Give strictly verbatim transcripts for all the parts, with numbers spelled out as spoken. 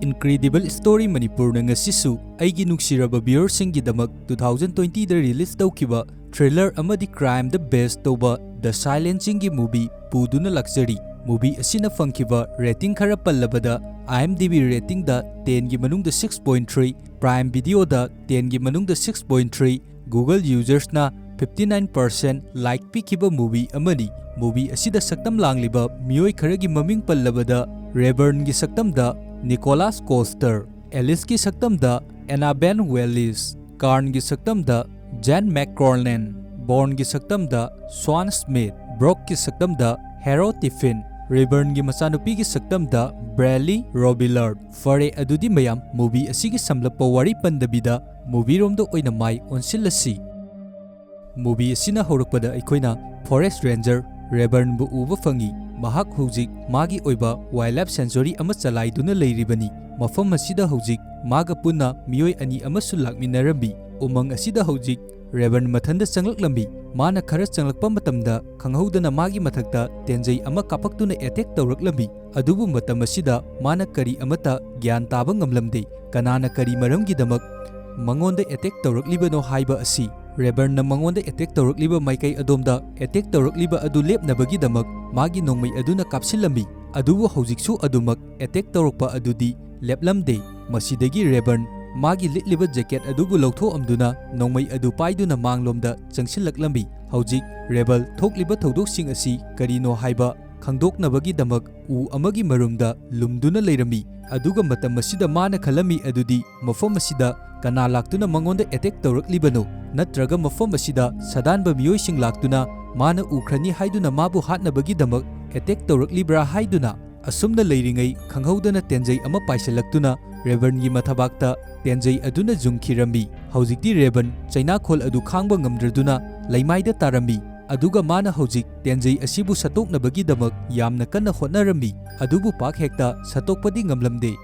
Incredible Story ꯃꯅꯤꯄꯨꯔꯅ ꯉꯁꯤꯁꯨ ꯑꯩꯒꯤ ꯅꯨꯡꯁꯤꯔꯕ viewerꯁꯤꯡꯒꯤꯗꯃꯛ two thousand twentyꯗ release ꯇꯧꯈꯤꯕ thriller ꯑꯃꯗꯤ crimeꯗ base ꯇꯧꯕ The Silenceꯒꯤ movie ꯄꯨꯗꯨꯅ ꯂꯥꯛꯆꯔꯤ꯫ Movie ꯑꯁꯤꯅ ꯐꯪꯈꯤꯕ rating ꯈꯔ ꯄꯜꯂꯕꯗ, IMDb ratingꯗ tenꯒꯤ ꯃꯅꯨꯡꯗ six point three, Prime Videoꯗ tenꯒꯤ ꯃꯅꯨꯡꯗ six point three, Google usersꯅ fifty nine percent like ꯄꯤꯈꯤꯕ movie ꯑꯃꯅꯤ꯫ Movie ꯑꯁꯤꯗ ꯁꯛꯇꯝ ꯂꯥꯡꯂꯤꯕ ꯃꯤꯑꯣꯏ ꯈꯔꯒꯤ ꯃꯃꯤꯡ ꯄꯜꯂꯕꯗ, Revenantꯒꯤ ꯁꯛꯇꯝꯗ Nicholas Coster, Aliceꯀꯤ ꯁꯛꯇꯝꯗ Annabel Wallis, Carnꯒꯤ ꯁꯛꯇꯝꯗ Jan McCornan, Bourneꯒꯤ ꯁꯛꯇꯝꯗ Sean Smith, Brockꯀꯤ ꯁꯛꯇꯝꯗ Harrow Tiffin, Revenantꯒꯤ ꯃꯆꯥꯅꯨꯄꯤꯒꯤ ꯁꯛꯇꯝꯗ Bradley Robillard꯫ ꯐꯔꯦ, ꯑꯗꯨꯗꯤ ꯃꯌꯥꯝ, movie ꯑꯁꯤꯒꯤ ꯁꯝꯂꯞꯄ ꯋꯥꯔꯤ ꯄꯟꯗꯕꯤꯗ movieꯔꯣꯝꯗ ꯑꯣꯏꯅ ꯃꯥꯏ ꯑꯣꯟꯁꯤꯜꯂꯁꯤ꯫ Movie ꯑꯁꯤꯅ ꯍꯧꯔꯛꯄꯗ ꯑꯩꯈꯣꯏꯅ forest ranger Revenantꯕꯨ ꯎꯕ ꯐꯪꯏ꯫ ꯃꯍꯥꯛ ꯍꯧꯖꯤꯛ ꯃꯥꯒꯤ ꯑꯣꯏꯕ wildlife sanctuary ꯑꯃ ꯆꯂꯥꯏꯗꯨꯅ ꯂꯩꯔꯤꯕꯅꯤ꯫ ꯃꯐꯝ ꯑꯁꯤꯗ ꯍꯧꯖꯤꯛ ꯃꯥꯒ ꯄꯨꯟꯅ ꯃꯤꯑꯣꯏ ꯑꯅꯤ ꯑꯃꯁꯨ ꯂꯥꯛꯃꯤꯟꯅꯔꯝꯃꯤ꯫ ꯎꯃꯪ ꯑꯁꯤꯗ ꯍꯧꯖꯤꯛ Revenant ꯃꯊꯟꯗ ꯆꯪꯂꯛꯂꯝꯃꯤ꯫ ꯃꯥꯅ ꯈꯔ ꯆꯪꯂꯛꯄ ꯃꯇꯝꯗ ꯈꯪꯍꯧꯗꯅ ꯃꯥꯒꯤ ꯃꯊꯛꯇ ꯇꯦꯟꯖꯩ ꯑꯃ ꯀꯥꯞꯄꯛꯇꯨꯅ attack ꯇꯧꯔꯛꯂꯝꯃꯤ꯫ ꯑꯗꯨꯕꯨ ꯃꯇꯝ ꯑꯁꯤꯗ ꯃꯥꯅ ꯀꯔꯤ ꯑꯃꯠꯇ ꯒ꯭ꯌꯥꯟ ꯇꯥꯕ ꯉꯝꯂꯝꯗꯦ꯫ ꯀꯅꯥꯅ ꯀꯔꯤ ꯃꯔꯝꯒꯤꯗꯃꯛ ꯃꯉꯣꯟꯗ attack ꯇꯧꯔꯛꯂꯤꯕꯅꯣ ꯍꯥꯏꯕ ꯑꯁꯤ꯫ Revenantꯅ ꯃꯉꯣꯟꯗ attack ꯇꯧꯔꯛꯂꯤꯕ ꯃꯥꯏꯀꯩ ꯑꯗꯣꯝꯗ attack ꯇꯧꯔꯛꯂꯤꯕ ꯑꯗꯨ ꯂꯦꯞꯅꯕꯒꯤꯗꯃꯛ ꯃꯥꯒꯤ ꯅꯣꯡꯃꯩ ꯑꯗꯨꯅ ꯀꯥꯞꯁꯤꯜꯂꯝꯃꯤ꯫ ꯑꯗꯨꯕꯨ ꯍꯧꯖꯤꯛꯁꯨ ꯑꯗꯨꯃꯛ attack ꯇꯧꯔꯛꯄ ꯑꯗꯨꯗꯤ ꯂꯦꯞꯂꯝꯗꯦ꯫ ꯃꯁꯤꯗꯒꯤ Revenant ꯃꯥꯒꯤ ꯂꯤꯠꯂꯤꯕ jacket ꯑꯗꯨꯕꯨ ꯂꯧꯊꯣꯛꯑꯝꯗꯨꯅ ꯅꯣꯡꯃꯩ ꯑꯗꯨ ꯄꯥꯏꯗꯨꯅ ꯃꯥꯡꯂꯣꯝꯗ ꯆꯪꯁꯤꯜꯂꯛꯂꯝꯃꯤ꯫ ꯍꯧꯖꯤꯛ Revenant ꯊꯣꯛꯂꯤꯕ ꯊꯧꯗꯣꯛꯁꯤꯡ ꯑꯁꯤ ꯀꯔꯤꯅꯣ ꯍꯥꯏꯕ ꯈꯪꯗꯣꯛꯅꯕꯒꯤꯗꯃꯛ ꯎ ꯑꯃꯒꯤ ꯃꯔꯨꯝꯗ ꯂꯨꯝꯗꯨꯅ ꯂꯩꯔꯝꯃꯤ꯫ ꯑꯗꯨꯒ ꯃꯇꯝ ꯑꯁꯤꯗ ꯃꯥꯅ ꯈꯜꯂꯝꯃꯤ ꯑꯗꯨꯗꯤ ꯃꯐꯝ ꯑꯁꯤꯗ ꯀꯅꯥ ꯂꯥꯛꯇꯨꯅ ꯃꯉꯣꯟꯗ attack ꯇꯧꯔꯛꯂꯤꯕꯅꯣ, ꯅꯠꯇ꯭ꯔꯒ ꯃꯐꯝ ꯑꯁꯤꯗ ꯁꯥꯗꯥꯟꯕ ꯃꯤꯑꯣꯏꯁꯤꯡ ꯂꯥꯛꯇꯨꯅ ꯃꯥꯅ ꯎꯈ꯭ꯔꯅꯤ ꯍꯥꯏꯗꯨꯅ ꯃꯥꯕꯨ ꯍꯥꯠꯅꯕꯒꯤꯗꯃꯛ attack ꯇꯧꯔꯛꯂꯤꯕ꯭ꯔꯥ ꯍꯥꯏꯗꯨꯅ꯫ ꯑꯁꯨꯝꯅ ꯂꯩꯔꯤꯉꯩ ꯈꯪꯍꯧꯗꯅ ꯇꯦꯟꯖꯩ ꯑꯃ ꯄꯥꯏꯁꯤꯜꯂꯛꯇꯨꯅ Revenantꯒꯤ ꯃꯊꯕꯥꯛꯇ ꯇꯦꯟꯖꯩ ꯑꯗꯨꯅ ꯌꯨꯡꯈꯤꯔꯝꯃꯤ꯫ ꯍꯧꯖꯤꯛꯇꯤ Revenant ꯆꯩꯅꯥꯈꯣꯜ ꯑꯗꯨ ꯈꯥꯡꯕ ꯉꯝꯗ꯭ꯔꯗꯨꯅ ꯂꯩꯃꯥꯏꯗ ꯇꯥꯔꯝꯃꯤ꯫ ꯑꯗꯨꯒ ꯃꯥꯅ ꯍꯧꯖꯤꯛ ꯇꯦꯟꯖꯩ ꯑꯁꯤꯕꯨ ꯁꯠꯇꯣꯛꯅꯕꯒꯤꯗꯃꯛ ꯌꯥꯝꯅ ꯀꯟꯅ ꯍꯣꯠꯅꯔꯝꯃꯤ꯫ ꯑꯗꯨꯕꯨ ꯄꯥꯛ ꯍꯦꯛꯇ ꯁꯠꯇꯣꯛꯄꯗꯤ ꯉꯝꯂꯝꯗꯦ꯫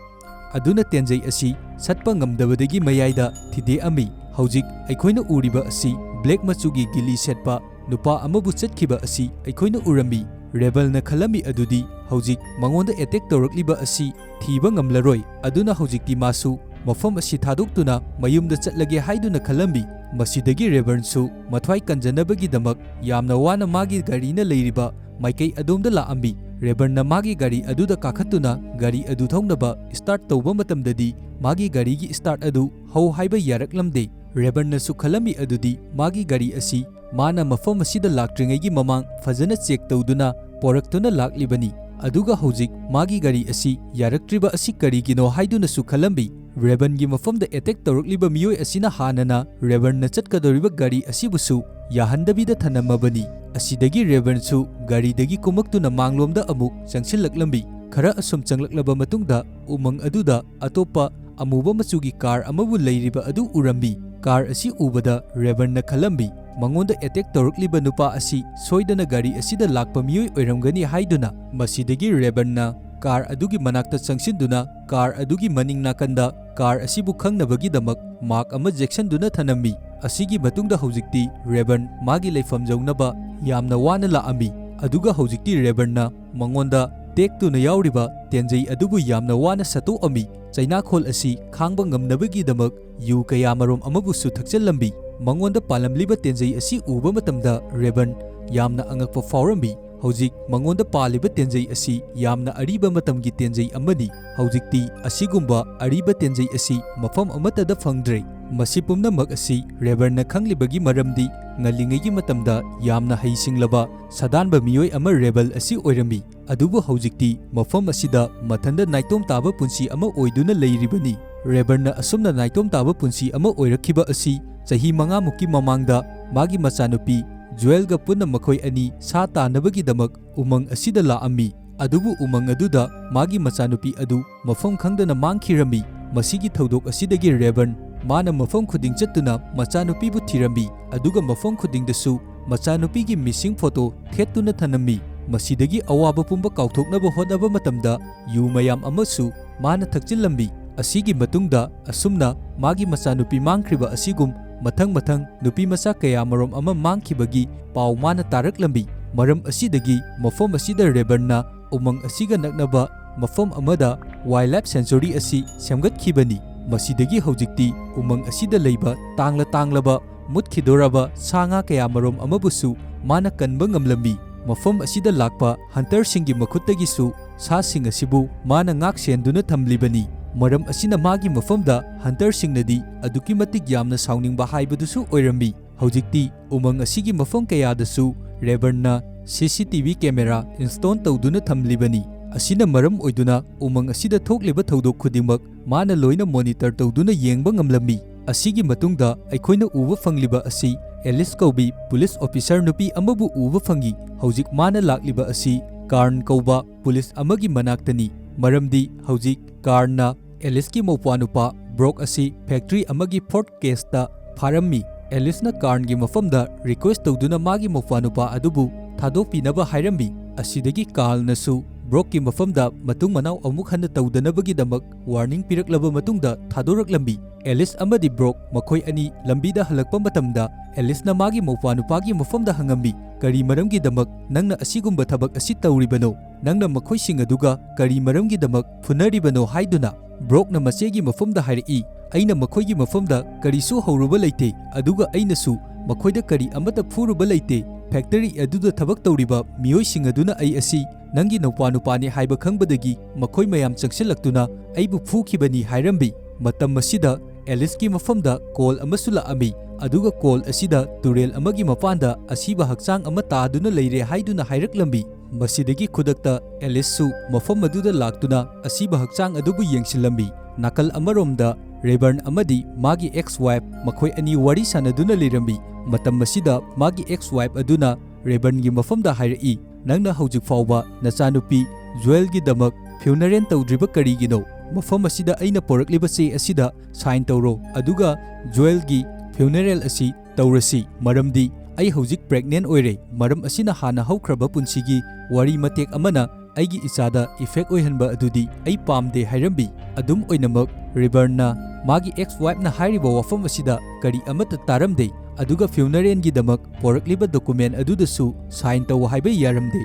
ꯑꯗꯨꯅ ꯇꯦꯟꯖꯩ ꯑꯁꯤ ꯁꯠꯄ ꯉꯝꯗꯕꯗꯒꯤ ꯃꯌꯥꯏꯗ ꯊꯤꯗꯦꯛꯑꯝꯃꯤ꯫ ꯍꯧꯖꯤꯛ ꯑꯩꯈꯣꯏꯅ ꯎꯔꯤꯕ ꯑꯁꯤ black ꯃꯆꯨꯒꯤ ꯒꯤꯂꯤ ꯁꯦꯠꯄ ꯅꯨꯄꯥ ꯑꯃꯕꯨ ꯆꯠꯈꯤꯕ ꯑꯁꯤ ꯑꯩꯈꯣꯏꯅ ꯎꯔꯝꯃꯤ꯫ ꯔꯦꯕꯜꯅ ꯈꯜꯂꯝꯃꯤ ꯑꯗꯨꯗꯤ ꯍꯧꯖꯤꯛ ꯃꯉꯣꯟꯗ ꯑꯦꯇꯦꯛ ꯇꯧꯔꯛꯂꯤꯕ ꯑꯁꯤ ꯊꯤꯕ ꯉꯝꯂꯔꯣꯏ, ꯑꯗꯨꯅ ꯍꯧꯖꯤꯛꯇꯤ ꯃꯥꯁꯨ ꯃꯐꯝ ꯑꯁꯤ ꯊꯥꯗꯣꯛꯇꯨꯅ ꯃꯌꯨꯝꯗ ꯆꯠꯂꯒꯦ ꯍꯥꯏꯗꯨꯅ ꯈꯜꯂꯝꯃꯤ꯫ ꯃꯁꯤꯗꯒꯤ ꯔꯦꯕꯜꯁꯨ ꯃꯊ꯭ꯋꯥꯏ ꯀꯟꯖꯅꯕꯒꯤꯗꯃꯛ ꯌꯥꯝꯅ ꯋꯥꯅ ꯃꯥꯒꯤ ꯒꯥꯔꯤꯅ ꯂꯩꯔꯤꯕ ꯃꯥꯏꯀꯩ ꯑꯗꯣꯝꯗ ꯂꯥꯛꯑꯝꯃꯤ꯫ ꯔꯦꯕꯜꯅ ꯃꯥꯒꯤ ꯒꯥꯔꯤ ꯑꯗꯨꯗ ꯀꯥꯈꯠꯇꯨꯅ ꯒꯥꯔꯤ ꯑꯗꯨ ꯊꯧꯅꯕ ꯁ꯭ꯇꯥꯔꯠ ꯇꯧꯕ ꯃꯇꯝꯗꯗꯤ ꯃꯥꯒꯤ ꯒꯥꯔꯤꯒꯤ ꯁ꯭ꯇꯥꯔꯠ ꯑꯗꯨ ꯍꯧ ꯍꯥꯏꯕ ꯌꯥꯔꯛꯂꯝꯗꯦ꯫ ꯔꯦꯕꯜꯅꯁꯨ ꯈꯜꯂꯝꯃꯤ ꯑꯗꯨꯗꯤ ꯃꯥꯒꯤ ꯒꯥꯔꯤ ꯑꯁꯤ ꯃꯥꯅ ꯃꯐꯝ ꯑꯁꯤꯗ ꯂꯥꯛꯇ꯭ꯔꯤꯉꯩꯒꯤ ꯃꯃꯥꯡ ꯐꯖꯅ ꯆꯦꯛ ꯇꯧꯗꯨꯅ ꯄꯣꯔꯛꯇꯨꯅ ꯂꯥꯛꯂꯤꯕꯅꯤ꯫ ꯑꯗꯨꯒ ꯍꯧꯖꯤꯛ ꯃꯥꯒꯤ ꯒꯥꯔꯤ ꯑꯁꯤ ꯌꯥꯔꯛꯇ꯭ꯔꯤꯕ ꯑꯁꯤ ꯀꯔꯤꯒꯤꯅꯣ ꯍꯥꯏꯗꯨꯅꯁꯨ ꯈꯜꯂꯝꯃꯤ꯫ ꯔꯦꯕꯟꯒꯤ ꯃꯐꯝꯗ ꯑꯦꯇꯦꯛ ꯇꯧꯔꯛꯂꯤꯕ ꯃꯤꯑꯣꯏ ꯑꯁꯤꯅ ꯍꯥꯟꯅꯅ ꯔꯦꯕꯟꯅ ꯆꯠꯀꯗꯧꯔꯤꯕ ꯒꯥꯔꯤ ꯑꯁꯤꯕꯨꯁꯨ ꯌꯥꯍꯟꯗꯕꯤꯗ ꯊꯅꯝꯃꯕꯅꯤ꯫ ꯑꯁꯤꯗꯒꯤ ꯔꯦꯕꯟꯁꯨ ꯒꯥꯔꯤꯗꯒꯤ ꯀꯨꯝꯃꯛꯇꯨꯅ ꯃꯥꯡꯂꯣꯝꯗ ꯑꯃꯨꯛ ꯆꯪꯁꯤꯜꯂꯛꯂꯝꯃꯤ꯫ ꯈꯔ ꯑꯁꯨꯝ ꯆꯪꯂꯛꯂꯕ ꯃꯇꯨꯡꯗ ꯎꯃꯪ ꯑꯗꯨꯗ ꯑꯇꯣꯞꯄ ꯑꯃꯨꯕ ꯃꯆꯨꯒꯤ ꯀꯥꯔ ꯑꯃꯕꯨ ꯂꯩꯔꯤꯕ ꯑꯗꯨ ꯎꯔꯝꯃꯤ꯫ ꯀꯥꯔ ꯑꯁꯤ ꯎꯕꯗ ꯔꯦꯕꯟꯅ ꯈꯜꯂꯝꯃꯤ, ꯃꯉꯣꯟꯗ ꯑꯦꯇꯦꯛ ꯇꯧꯔꯛꯂꯤꯕ ꯅꯨꯄꯥ ꯑꯁꯤ ꯁꯣꯏꯗꯅ ꯒꯥꯔꯤ ꯑꯁꯤꯗ ꯂꯥꯛꯄ ꯃꯤꯑꯣꯏ ꯑꯣꯏꯔꯝꯒꯅꯤ ꯍꯥꯏꯗꯨꯅ꯫ ꯃꯁꯤꯗꯒꯤ ꯔꯦꯕꯟꯅ ꯀꯥꯔ ꯑꯗꯨꯒꯤ ꯃꯅꯥꯛꯇ ꯆꯪꯁꯤꯟꯗꯨꯅ ꯀꯥꯔ ꯑꯗꯨꯒꯤ ꯃꯅꯤꯡ ꯅꯥꯀꯟꯗ ꯀꯥꯔ ꯑꯁꯤꯕꯨ ꯈꯪꯅꯕꯒꯤꯗꯃꯛ ꯃꯥꯔꯛ ꯑꯃ ꯌꯦꯛꯁꯟꯗꯨꯅ ꯊꯅꯝꯃꯤ꯫ ꯑꯁꯤꯒꯤ ꯃꯇꯨꯡꯗ ꯍꯧꯖꯤꯛꯇꯤ ꯔꯦꯕꯟ ꯃꯥꯒꯤ ꯂꯩꯐꯝ ꯌꯧꯅꯕ ꯌꯥꯝꯅ ꯋꯥꯅ ꯂꯥꯛꯑꯝꯃꯤ꯫ ꯑꯗꯨꯒ ꯍꯧꯖꯤꯛꯇꯤ ꯔꯦꯕꯟꯅ ꯃꯉꯣꯟꯗ ꯇꯦꯛꯇꯨꯅ ꯌꯥꯎꯔꯤꯕ ꯇꯦꯟꯖꯩ ꯑꯗꯨꯕꯨ ꯌꯥꯝꯅ ꯋꯥꯅ ꯁꯠꯇꯣꯛꯑꯝꯃꯤ꯫ ꯆꯩꯅꯥꯈꯣꯜ ꯑꯁꯤ ꯈꯥꯡꯕ ꯉꯝꯅꯕꯒꯤꯗꯃꯛ ꯌꯨ ꯀꯌꯥꯃꯔꯨꯝ ꯑꯃꯕꯨꯁꯨ ꯊꯛꯆꯜꯂꯝꯃꯤ꯫ ꯃꯉꯣꯟꯗ ꯄꯥꯜꯂꯝꯂꯤꯕ ꯇꯦꯟꯖꯩ ꯑꯁꯤ ꯎꯕ ꯃꯇꯝꯗ ꯔꯦꯕꯟ ꯌꯥꯝꯅ ꯑꯉꯛꯄ ꯐꯥꯎꯔꯝꯃꯤ꯫ ꯍꯧꯖꯤꯛ ꯃꯉꯣꯟꯗ ꯄꯥꯜꯂꯤꯕ ꯇꯦꯟꯖꯩ ꯑꯁꯤ ꯌꯥꯝꯅ ꯑꯔꯤꯕ ꯃꯇꯝꯒꯤ ꯇꯦꯟꯖꯩ ꯑꯃꯅꯤ꯫ ꯍꯧꯖꯤꯛꯇꯤ ꯑꯁꯤꯒꯨꯝꯕ ꯑꯔꯤꯕ ꯇꯦꯟꯖꯩ ꯑꯁꯤ ꯃꯐꯝ ꯑꯃꯠꯇꯗ ꯐꯪꯗ꯭ꯔꯦ꯫ ꯃꯁꯤ ꯄꯨꯝꯅꯃꯛ ꯑꯁꯤ ꯔꯦꯕꯟꯅ ꯈꯪꯂꯤꯕꯒꯤ ꯃꯔꯝꯗꯤ ꯉꯜꯂꯤꯉꯩꯒꯤ ꯃꯇꯝꯗ ꯌꯥꯝꯅ ꯍꯩꯁꯤꯡꯂꯕ ꯁꯥꯗꯥꯟꯕ ꯃꯤꯑꯣꯏ ꯑꯃ ꯔꯦꯕꯜ ꯑꯁꯤ ꯑꯣꯏꯔꯝꯃꯤ꯫ ꯑꯗꯨꯕꯨ ꯍꯧꯖꯤꯛꯇꯤ ꯃꯐꯝ ꯑꯁꯤꯗ ꯃꯊꯟꯗ ꯅꯥꯏꯇꯣꯝ ꯇꯥꯕ ꯄꯨꯟꯁꯤ ꯑꯃ ꯑꯣꯏꯗꯨꯅ ꯂꯩꯔꯤꯕꯅꯤ꯫ ꯔꯦꯕꯟꯅ ꯑꯁꯨꯝꯅ ꯅꯥꯏꯇꯣꯝ ꯇꯥꯕ ꯄꯨꯟꯁꯤ ꯑꯃ ꯑꯣꯏꯔꯛꯈꯤꯕ ꯑꯁꯤ ꯆꯍꯤ ꯃꯉꯥꯃꯨꯛꯀꯤ ꯃꯃꯥꯡꯗ ꯃꯥꯒꯤ ꯃꯆꯥꯅꯨꯄꯤ ꯖꯨꯑꯦꯜꯒ ꯄꯨꯟꯅ ꯃꯈꯣꯏ ꯑꯅꯤ ꯁꯥ ꯇꯥꯟꯅꯕꯒꯤꯗꯃꯛ ꯎꯃꯪ ꯑꯁꯤꯗ ꯂꯥꯛꯑꯝꯃꯤ꯫ ꯑꯗꯨꯕꯨ ꯎꯃꯪ ꯑꯗꯨꯗ ꯃꯥꯒꯤ ꯃꯆꯥꯅꯨꯄꯤ ꯑꯗꯨ ꯃꯐꯝ ꯈꯪꯗꯅ ꯃꯥꯡꯈꯤꯔꯝꯃꯤ꯫ ꯃꯁꯤꯒꯤ ꯊꯧꯗꯣꯛ ꯑꯁꯤꯗꯒꯤ ꯔꯦꯕꯟ ꯃꯥꯅ ꯃꯐꯝ ꯈꯨꯗꯤꯡ ꯆꯠꯇꯨꯅ ꯃꯆꯥꯅꯨꯄꯤꯕꯨ ꯊꯤꯔꯝꯃꯤ, ꯑꯗꯨꯒ ꯃꯐꯝ ꯈꯨꯗꯤꯡꯗꯁꯨ ꯃꯆꯥꯅꯨꯄꯤꯒꯤ ꯃꯤꯁꯤꯡ ꯐꯣꯇꯣ ꯊꯦꯠꯇꯨꯅ ꯊꯅꯝꯃꯤ꯫ ꯃꯁꯤꯗꯒꯤ ꯑꯋꯥꯕ ꯄꯨꯝꯕ ꯀꯥꯎꯊꯣꯛꯅꯕ ꯍꯣꯠꯅꯕ ꯃꯇꯝꯗ ꯌꯨ ꯃꯌꯥꯝ ꯑꯃꯁꯨ ꯃꯥꯅ ꯊꯛꯆꯤꯜꯂꯝꯃꯤ꯫ ꯑꯁꯤꯒꯤ ꯃꯇꯨꯡꯗ ꯑꯁꯨꯝꯅ ꯃꯥꯒꯤ ꯃꯆꯥꯅꯨꯄꯤ ꯃꯥꯡꯈ꯭ꯔꯤꯕ ꯑꯁꯤꯒꯨꯝ ꯃꯊꯪ ꯃꯊꯪ ꯅꯨꯄꯤ ꯃꯆꯥ ꯀꯌꯥꯃꯔꯨꯝ ꯑꯃ ꯃꯥꯡꯈꯤꯕꯒꯤ ꯄꯥꯎ ꯃꯥꯅ ꯇꯥꯔꯛꯂꯝꯃꯤ꯫ ꯃꯔꯝ ꯑꯁꯤꯗꯒꯤ ꯃꯐꯝ ꯑꯁꯤꯗ ꯔꯦꯕꯔꯟꯅ ꯎꯃꯪ ꯑꯁꯤꯒ ꯅꯛꯅꯕ ꯃꯐꯝ ꯑꯃꯗ wildlife sanctuary ꯑꯁꯤ ꯁꯦꯝꯒꯠꯈꯤꯕꯅꯤ꯫ ꯃꯁꯤꯗꯒꯤ ꯍꯧꯖꯤꯛꯇꯤ ꯎꯃꯪ ꯑꯁꯤꯗ ꯂꯩꯕ ꯇꯥꯡꯂ ꯇꯥꯡꯂꯕ ꯃꯨꯠꯈꯤꯗꯣꯔꯕ ꯁꯥ ꯉꯥ ꯀꯌꯥ ꯃꯔꯨꯝ ꯑꯃꯕꯨꯁꯨ ꯃꯥꯅ ꯀꯟꯕ ꯉꯝꯂꯝꯃꯤ꯫ ꯃꯐꯝ ꯑꯁꯤꯗ ꯂꯥꯛꯄ ꯍꯟꯇꯔꯁꯤꯡꯒꯤ ꯃꯈꯨꯠꯇꯒꯤꯁꯨ ꯁꯥꯁꯤꯡ ꯑꯁꯤꯕꯨ ꯃꯥꯅ ꯉꯥꯛ ꯁꯦꯟꯗꯨꯅ ꯊꯝꯂꯤꯕꯅꯤ꯫ ꯃꯔꯝ ꯑꯁꯤꯅ ꯃꯥꯒꯤ ꯃꯐꯝꯗ ꯍꯟꯇꯔꯁꯤꯡꯅꯗꯤ ꯑꯗꯨꯛꯀꯤ ꯃꯇꯤꯛ ꯌꯥꯝꯅ ꯁꯥꯎꯅꯤꯡꯕ ꯍꯥꯏꯕꯗꯨꯁꯨ ꯑꯣꯏꯔꯝꯃꯤ꯫ ꯍꯧꯖꯤꯛꯇꯤ ꯎꯃꯪ ꯑꯁꯤꯒꯤ ꯃꯐꯝ ꯀꯌꯥꯗꯁꯨ ꯔꯦꯕꯔꯟꯅ C C T V camera install ꯇꯧꯗꯨꯅ ꯊꯝꯂꯤꯕꯅꯤ꯫ ꯑꯁꯤꯅ ꯃꯔꯝ ꯑꯣꯏꯗꯨꯅ ꯎꯃꯪ ꯑꯁꯤꯗ ꯊꯣꯛꯂꯤꯕ ꯊꯧꯗꯣꯛ ꯈꯨꯗꯤꯡꯃꯛ ꯃꯥꯅ ꯂꯣꯏꯅ monitor ꯇꯧꯗꯨꯅ ꯌꯦꯡꯕ ꯉꯝꯂꯝꯃꯤ꯫ ꯑꯁꯤꯒꯤ ꯃꯇꯨꯡꯗ ꯑꯩꯈꯣꯏꯅ ꯎꯕ ꯐꯪꯂꯤꯕ ꯑꯁꯤ ꯑꯦꯂꯤꯁ ꯀꯧꯕꯤ ꯄꯨꯂꯤꯁ ꯑꯣꯐꯤꯁꯔ ꯅꯨꯄꯤ ꯑꯃꯕꯨ ꯎꯕ ꯐꯪꯏ꯫ ꯍꯧꯖꯤꯛ ꯃꯥꯅ ꯂꯥꯛꯂꯤꯕ ꯑꯁꯤ ꯀꯥꯔꯟ ꯀꯧꯕ ꯄꯨꯂꯤꯁ ꯑꯃꯒꯤ ꯃꯅꯥꯛꯇꯅꯤ, ꯃꯔꯝꯗꯤ ꯍꯧꯖꯤꯛ ꯀꯥꯔꯟꯅ ꯑꯦꯂꯤꯁꯀꯤ ꯃꯧꯄ꯭ꯋꯥꯅꯨꯄꯥ ꯕ꯭ꯔꯣꯛ ꯑꯁꯤ ꯐꯦꯛꯇꯔꯤ ꯑꯃꯒꯤ fraud caseꯇ ꯐꯥꯔꯝꯃꯤ꯫ ꯑꯦꯂꯤꯁꯅ ꯀꯥꯔꯟꯒꯤ ꯃꯐꯝꯗ request ꯇꯧꯗꯨꯅ ꯃꯥꯒꯤ ꯃꯧꯄ꯭ꯋꯥꯅꯨꯄꯥ ꯑꯗꯨꯕꯨ ꯊꯥꯗꯣꯛꯄꯤꯅꯕ ꯍꯥꯏꯔꯝꯃꯤ꯫ ꯑꯁꯤꯗꯒꯤ ꯀꯥꯔꯟꯅꯁꯨ ꯕ꯭ꯔꯣꯛꯀꯤ ꯃꯐꯝꯗ ꯃꯇꯨꯡ ꯃꯅꯥꯎ ꯑꯃꯨꯛ ꯍꯟꯅ ꯇꯧꯗꯅꯕꯒꯤꯗꯃꯛ warning ꯄꯤꯔꯛꯂꯕ ꯃꯇꯨꯡꯗ ꯊꯥꯗꯣꯔꯛꯂꯝꯃꯤ꯫ ꯑꯦꯂꯤꯁ ꯑꯃꯗꯤ ꯕ꯭ꯔꯣꯛ ꯃꯈꯣꯏ ꯑꯅꯤ ꯂꯝꯕꯤꯗ ꯍꯜꯂꯛꯄ ꯃꯇꯝꯗ ꯑꯦꯂꯤꯁꯅ ꯃꯥꯒꯤ ꯃꯧꯄ꯭ꯋꯥꯅꯨꯄꯥꯒꯤ ꯃꯐꯝꯗ ꯍꯪꯉꯝꯃꯤ, "ꯀꯔꯤ ꯃꯔꯝꯒꯤꯗꯃꯛ ꯅꯪꯅ ꯑꯁꯤꯒꯨꯝꯕ ꯊꯕꯛ ꯑꯁꯤ ꯇꯧꯔꯤꯕꯅꯣ? ꯅꯪꯅ ꯃꯈꯣꯏꯁꯤꯡ ꯑꯗꯨꯒ ꯀꯔꯤ ꯃꯔꯝꯒꯤꯗꯃꯛ ꯐꯨꯅꯔꯤꯕꯅꯣ?" ꯍꯥꯏꯗꯨꯅ꯫ ꯕ꯭ꯔꯣꯛꯅ ꯃꯆꯦꯒꯤ ꯃꯐꯝꯗ ꯍꯥꯏꯔꯛꯏ, "ꯑꯩꯅ ꯃꯈꯣꯏꯒꯤ ꯃꯐꯝꯗ ꯀꯔꯤꯁꯨ ꯍꯧꯔꯨꯕ ꯂꯩꯇꯦ, ꯑꯗꯨꯒ ꯑꯩꯅꯁꯨ ꯃꯈꯣꯏꯗ ꯀꯔꯤ ꯑꯃꯠꯇ ꯐꯨꯔꯨꯕ ꯂꯩꯇꯦ꯫ ꯐꯦꯛꯇꯔꯤ ꯑꯗꯨꯗ ꯊꯕꯛ ꯇꯧꯔꯤꯕ ꯃꯤꯑꯣꯏꯁꯤꯡ ꯑꯗꯨꯅ ꯑꯩ ꯑꯁꯤ ꯅꯪꯒꯤ ꯅꯧꯄꯥꯅꯨꯄꯥꯅꯤ ꯍꯥꯏꯕ ꯈꯪꯕꯗꯒꯤ ꯃꯈꯣꯏ ꯃꯌꯥꯝ ꯆꯪꯁꯤꯜꯂꯛꯇꯨꯅ ꯑꯩꯕꯨ ꯐꯨꯈꯤꯕꯅꯤ" ꯍꯥꯏꯔꯝꯃꯤ꯫ ꯃꯇꯝ ꯑꯁꯤꯗ ꯑꯦꯂꯤꯁꯀꯤ ꯃꯐꯝꯗ ꯀꯣꯜ ꯑꯃꯁꯨ ꯂꯥꯛꯑꯝꯃꯤ, ꯑꯗꯨꯒ ꯀꯣꯜ ꯑꯁꯤꯗ ꯇꯨꯔꯦꯜ ꯑꯃꯒꯤ ꯃꯄꯥꯟꯗ ꯑꯁꯤꯕ ꯍꯛꯆꯥꯡ ꯑꯃ ꯇꯥꯗꯨꯅ ꯂꯩꯔꯦ ꯍꯥꯏꯗꯨꯅ ꯍꯥꯏꯔꯛꯂꯝꯃꯤ꯫ ꯃꯁꯤꯗꯒꯤ ꯈꯨꯗꯛꯇ ꯑꯦꯂꯤꯁꯁꯨ ꯃꯐꯝ ꯑꯗꯨꯗ ꯂꯥꯛꯇꯨꯅ ꯑꯁꯤꯕ ꯍꯛꯆꯥꯡ ꯑꯗꯨꯕꯨ ꯌꯦꯡꯁꯤꯜꯂꯝꯃꯤ꯫ ꯅꯥꯀꯜ ꯑꯃꯔꯣꯝꯗ ꯔꯦꯕꯔꯟ ꯑꯃꯗꯤ ꯃꯥꯒꯤ ex wife ꯃꯈꯣꯏ ꯑꯅꯤ ꯋꯥꯔꯤ ꯁꯥꯟꯅꯗꯨꯅ ꯂꯩꯔꯝꯃꯤ꯫ ꯃꯇꯝ ꯑꯁꯤꯗ ꯃꯥꯒꯤ ex wife ꯑꯗꯨꯅ ꯔꯦꯕꯔꯟꯒꯤ ꯃꯐꯝꯗ ꯍꯥꯏꯔꯛꯏ, "ꯅꯪꯅ ꯍꯧꯖꯤꯛ ꯐꯥꯎꯕ ꯅꯆꯥꯅꯨꯄꯤ ꯖꯣꯌꯦꯜꯒꯤꯗꯃꯛ funeral ꯇꯧꯗ꯭ꯔꯤꯕ ꯀꯔꯤꯒꯤꯅꯣ? ꯃꯐꯝ ꯑꯁꯤꯗ ꯑꯩꯅ ꯄꯣꯔꯛꯂꯤꯕ ꯆꯦ ꯑꯁꯤꯗ sign ꯇꯧꯔꯣ, ꯑꯗꯨꯒ ꯖꯣꯌꯦꯜꯒꯤ funeral ꯑꯁꯤ ꯇꯧꯔꯁꯤ, ꯃꯔꯝꯗꯤ ꯑꯩ ꯍꯧꯖꯤꯛ pregnant ꯑꯣꯏꯔꯦ꯫ ꯃꯔꯝ ꯑꯁꯤꯅ ꯍꯥꯟꯅ ꯍꯧꯈ꯭ꯔꯕ ꯄꯨꯟꯁꯤꯒꯤ ꯋꯥꯔꯤ ꯃꯇꯦꯛ ꯑꯃꯅ ꯑꯩꯒꯤ ꯏꯆꯥꯗ effect ꯑꯣꯏꯍꯟꯕ ꯑꯗꯨꯗꯤ ꯑꯩ ꯄꯥꯝꯗꯦ" ꯍꯥꯏꯔꯝꯃꯤ꯫ ꯑꯗꯨꯝ ꯑꯣꯏꯅꯃꯛ, ꯔꯦꯕꯔꯟꯅ ꯃꯥꯒꯤ ex wife ꯅ ꯍꯥꯏꯔꯤꯕ ꯋꯥꯐꯝ ꯑꯁꯤꯗ ꯀꯔꯤ ꯑꯃꯠꯇ ꯇꯥꯔꯝꯗꯦ꯫ ꯑꯗꯨꯒ ꯐ꯭ꯌꯨꯅꯔꯦꯜꯒꯤꯗꯃꯛ ꯄꯣꯔꯛꯂꯤꯕ ꯗꯣꯀꯨꯃꯦꯟ ꯑꯗꯨꯗꯁꯨ ꯁꯥꯏꯟ ꯇꯧ ꯍꯥꯏꯕ ꯌꯥꯔꯝꯗꯦ꯫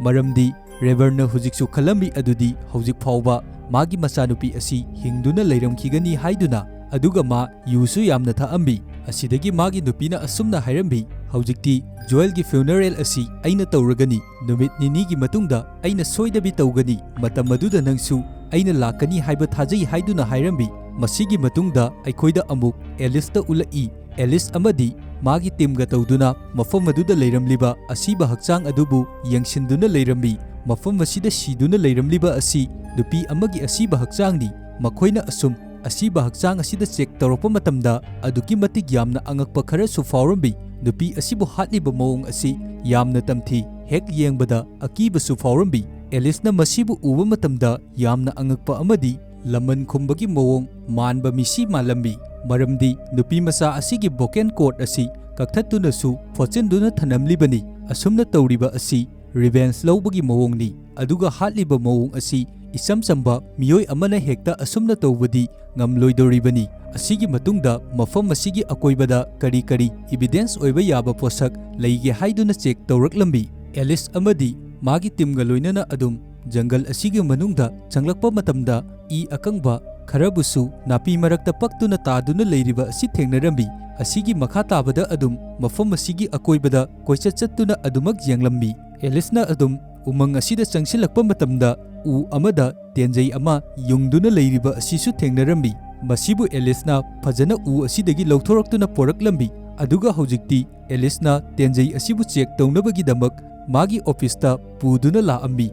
ꯃꯔꯝꯗꯤ ꯔꯦꯚꯔꯟꯅ ꯍꯧꯖꯤꯛꯁꯨ ꯈꯜꯂꯝꯃꯤ ꯑꯗꯨꯗꯤ ꯍꯧꯖꯤꯛ ꯐꯥꯎꯕ ꯃꯥꯒꯤ ꯃꯆꯥꯅꯨꯄꯤ ꯑꯁꯤ ꯍꯤꯡꯗꯨꯅ ꯂꯩꯔꯝꯈꯤꯒꯅꯤ ꯍꯥꯏꯗꯨꯅ, ꯑꯗꯨꯒ ꯃꯥ ꯌꯨꯁꯨ ꯌꯥꯝꯅ ꯊꯛꯑꯝꯃꯤ꯫ ꯑꯁꯤꯗꯒꯤ ꯃꯥꯒꯤ ꯅꯨꯄꯤꯅ ꯑꯁꯨꯝꯅ ꯍꯥꯏꯔꯝꯃꯤ, "ꯍꯧꯖꯤꯛꯇꯤ ꯖꯣꯌꯦꯜꯒꯤ ꯐ꯭ꯌꯨꯅꯔꯦꯜ ꯑꯁꯤ ꯑꯩꯅ ꯇꯧꯔꯒꯅꯤ꯫ ꯅꯨꯃꯤꯠ ꯅꯤꯅꯤꯒꯤ ꯃꯇꯨꯡꯗ ꯑꯩꯅ ꯁꯣꯏꯗꯕꯤ ꯇꯧꯒꯅꯤ꯫ ꯃꯇꯝ ꯑꯗꯨꯗ ꯅꯪꯁꯨ ꯑꯩꯅ ꯂꯥꯛꯀꯅꯤ ꯍꯥꯏꯕ ꯊꯥꯖꯩ" ꯍꯥꯏꯗꯨꯅ ꯍꯥꯏꯔꯝꯃꯤ꯫ ꯃꯁꯤꯒꯤ ꯃꯇꯨꯡꯗ ꯑꯩꯈꯣꯏꯗ ꯑꯃꯨꯛ ꯑꯦꯂꯤꯁꯇ ꯎꯠꯂꯛꯏ꯫ ꯑꯦꯂꯤꯁ ꯑꯃꯗꯤ ꯃꯥꯒꯤ ꯇꯤꯝꯒ ꯇꯧꯗꯨꯅ ꯃꯐꯝ ꯑꯗꯨꯗ ꯂꯩꯔꯝꯂꯤꯕ ꯑꯁꯤꯕ ꯍꯛꯆꯥꯡ ꯑꯗꯨꯕꯨ ꯌꯦꯡꯁꯤꯟꯗꯨꯅ ꯂꯩꯔꯝꯃꯤ꯫ ꯃꯐꯝ ꯑꯁꯤꯗ ꯁꯤꯗꯨꯅ ꯂꯩꯔꯝꯂꯤꯕ ꯑꯁꯤ ꯅꯨꯄꯤ ꯑꯃꯒꯤ ꯑꯁꯤꯕ ꯍꯛꯆꯥꯡꯅꯤ꯫ ꯃꯈꯣꯏꯅ ꯑꯁꯨꯝ ꯑꯁꯤꯕ ꯍꯛꯆꯥꯡ ꯑꯁꯤꯗ ꯆꯦꯛ ꯇꯧꯔꯛꯄ ꯃꯇꯝꯗ ꯑꯗꯨꯛꯀꯤ ꯃꯇꯤꯛ ꯌꯥꯝꯅ ꯑꯉꯛꯄ ꯈꯔꯁꯨ ꯐꯥꯎꯔꯝꯃꯤ꯫ ꯅꯨꯄꯤ ꯑꯁꯤꯕꯨ ꯍꯥꯠꯂꯤꯕ ꯃꯑꯣꯡ ꯑꯁꯤ ꯌꯥꯝꯅ ꯇꯝꯊꯤ꯫ ꯍꯦꯛ ꯌꯦꯡꯕꯗ ꯑꯀꯤꯕꯁꯨ ꯐꯥꯎꯔꯝꯃꯤ꯫ ꯑꯦꯂꯤꯁꯅ ꯃꯁꯤꯕꯨ ꯎꯕ ꯃꯇꯝꯗ ꯌꯥꯝꯅ ꯑꯉꯛꯄ ꯑꯃꯗꯤ ꯂꯃꯟ ꯈꯨꯝꯕꯒꯤ ꯃꯑꯣꯡ ꯃꯥꯟꯕ ꯃꯤꯁꯤ ꯃꯥꯜꯂꯝꯃꯤ꯫ ꯃꯔꯝꯗꯤ ꯅꯨꯄꯤ ꯃꯆꯥ ꯑꯁꯤꯒꯤ ꯚꯣꯀꯦꯜ ꯀꯣꯔꯗ ꯑꯁꯤ ꯀꯛꯊꯠꯇꯨꯅꯁꯨ ꯐꯣꯠꯆꯤꯟꯗꯨꯅ ꯊꯅꯝꯂꯤꯕꯅꯤ꯫ ꯑꯁꯨꯝꯅ ꯇꯧꯔꯤꯕ ꯑꯁꯤ ꯔꯤꯚꯦꯟꯖ ꯂꯧꯕꯒꯤ ꯃꯑꯣꯡꯅꯤ꯫ ꯑꯗꯨꯒ ꯍꯥꯠꯂꯤꯕ ꯃꯑꯣꯡ ꯑꯁꯤ ꯏꯆꯝ ꯆꯝꯕ ꯃꯤꯑꯣꯏ ꯑꯃꯅ ꯍꯦꯛꯇ ꯑꯁꯨꯝꯅ ꯇꯧꯕꯗꯤ ꯉꯝꯂꯣꯏꯗꯧꯔꯤꯕꯅꯤ꯫ ꯑꯁꯤꯒꯤ ꯃꯇꯨꯡꯗ ꯃꯐꯝ ꯑꯁꯤꯒꯤ ꯑꯀꯣꯏꯕꯗ ꯀꯔꯤ ꯀꯔꯤ ꯏꯚꯤꯗꯦꯟꯁ ꯑꯣꯏꯕ ꯌꯥꯕ ꯄꯣꯠꯁꯛ ꯂꯩꯒꯦ ꯍꯥꯏꯗꯨꯅ ꯆꯦꯛ ꯇꯧꯔꯛꯂꯝꯃꯤ꯫ ꯑꯦꯂꯤꯁ ꯑꯃꯗꯤ ꯃꯥꯒꯤ ꯇꯤꯝꯒ ꯂꯣꯏꯅꯅ ꯑꯗꯨꯝ ꯖꯪꯒꯜ ꯑꯁꯤꯒꯤ ꯃꯅꯨꯡꯗ ꯆꯪꯂꯛꯄ ꯃꯇꯝꯗ ꯏ ꯑꯀꯪꯕ ꯈꯔꯕꯨꯁꯨ ꯅꯥꯄꯤ ꯃꯔꯛꯇ ꯄꯛꯇꯨꯅ ꯇꯥꯗꯨꯅ ꯂꯩꯔꯤꯕ ꯑꯁꯤ ꯊꯦꯡꯅꯔꯝꯃꯤ꯫ ꯑꯁꯤꯒꯤ ꯃꯈꯥ ꯇꯥꯕꯗ ꯑꯗꯨꯝ ꯃꯐꯝ ꯑꯁꯤꯒꯤ ꯑꯀꯣꯏꯕꯗ ꯀꯣꯏꯆꯠ ꯆꯠꯇꯨꯅ ꯑꯗꯨꯃꯛ ꯌꯦꯡꯂꯝꯃꯤ꯫ ꯑꯦꯂꯤꯁꯅ ꯑꯗꯨꯝ ꯎꯃꯪ ꯑꯁꯤꯗ ꯆꯪꯁꯤꯜꯂꯛꯄ ꯃꯇꯝꯗ ꯎ ꯑꯃꯗ ꯇꯦꯟꯖꯩ ꯑꯃ ꯌꯨꯡꯗꯨꯅ ꯂꯩꯔꯤꯕ ꯑꯁꯤꯁꯨ ꯊꯦꯡꯅꯔꯝꯃꯤ꯫ ꯃꯁꯤꯕꯨ ꯑꯦꯂꯤꯁꯅ ꯐꯖꯅ ꯎ ꯑꯁꯤꯗꯒꯤ ꯂꯧꯊꯣꯔꯛꯇꯨꯅ ꯄꯣꯔꯛꯂꯝꯃꯤ꯫ ꯑꯗꯨꯒ ꯍꯧꯖꯤꯛꯇꯤ ꯑꯦꯂꯤꯁꯅ ꯇꯦꯟꯖꯩ ꯑꯁꯤꯕꯨ ꯆꯦꯛ ꯇꯧꯅꯕꯒꯤꯗꯃꯛ ꯃꯥꯒꯤ ꯑꯣꯐꯤꯁꯇ ꯄꯨꯗꯨꯅ ꯂꯥꯛꯑꯝꯃꯤ꯫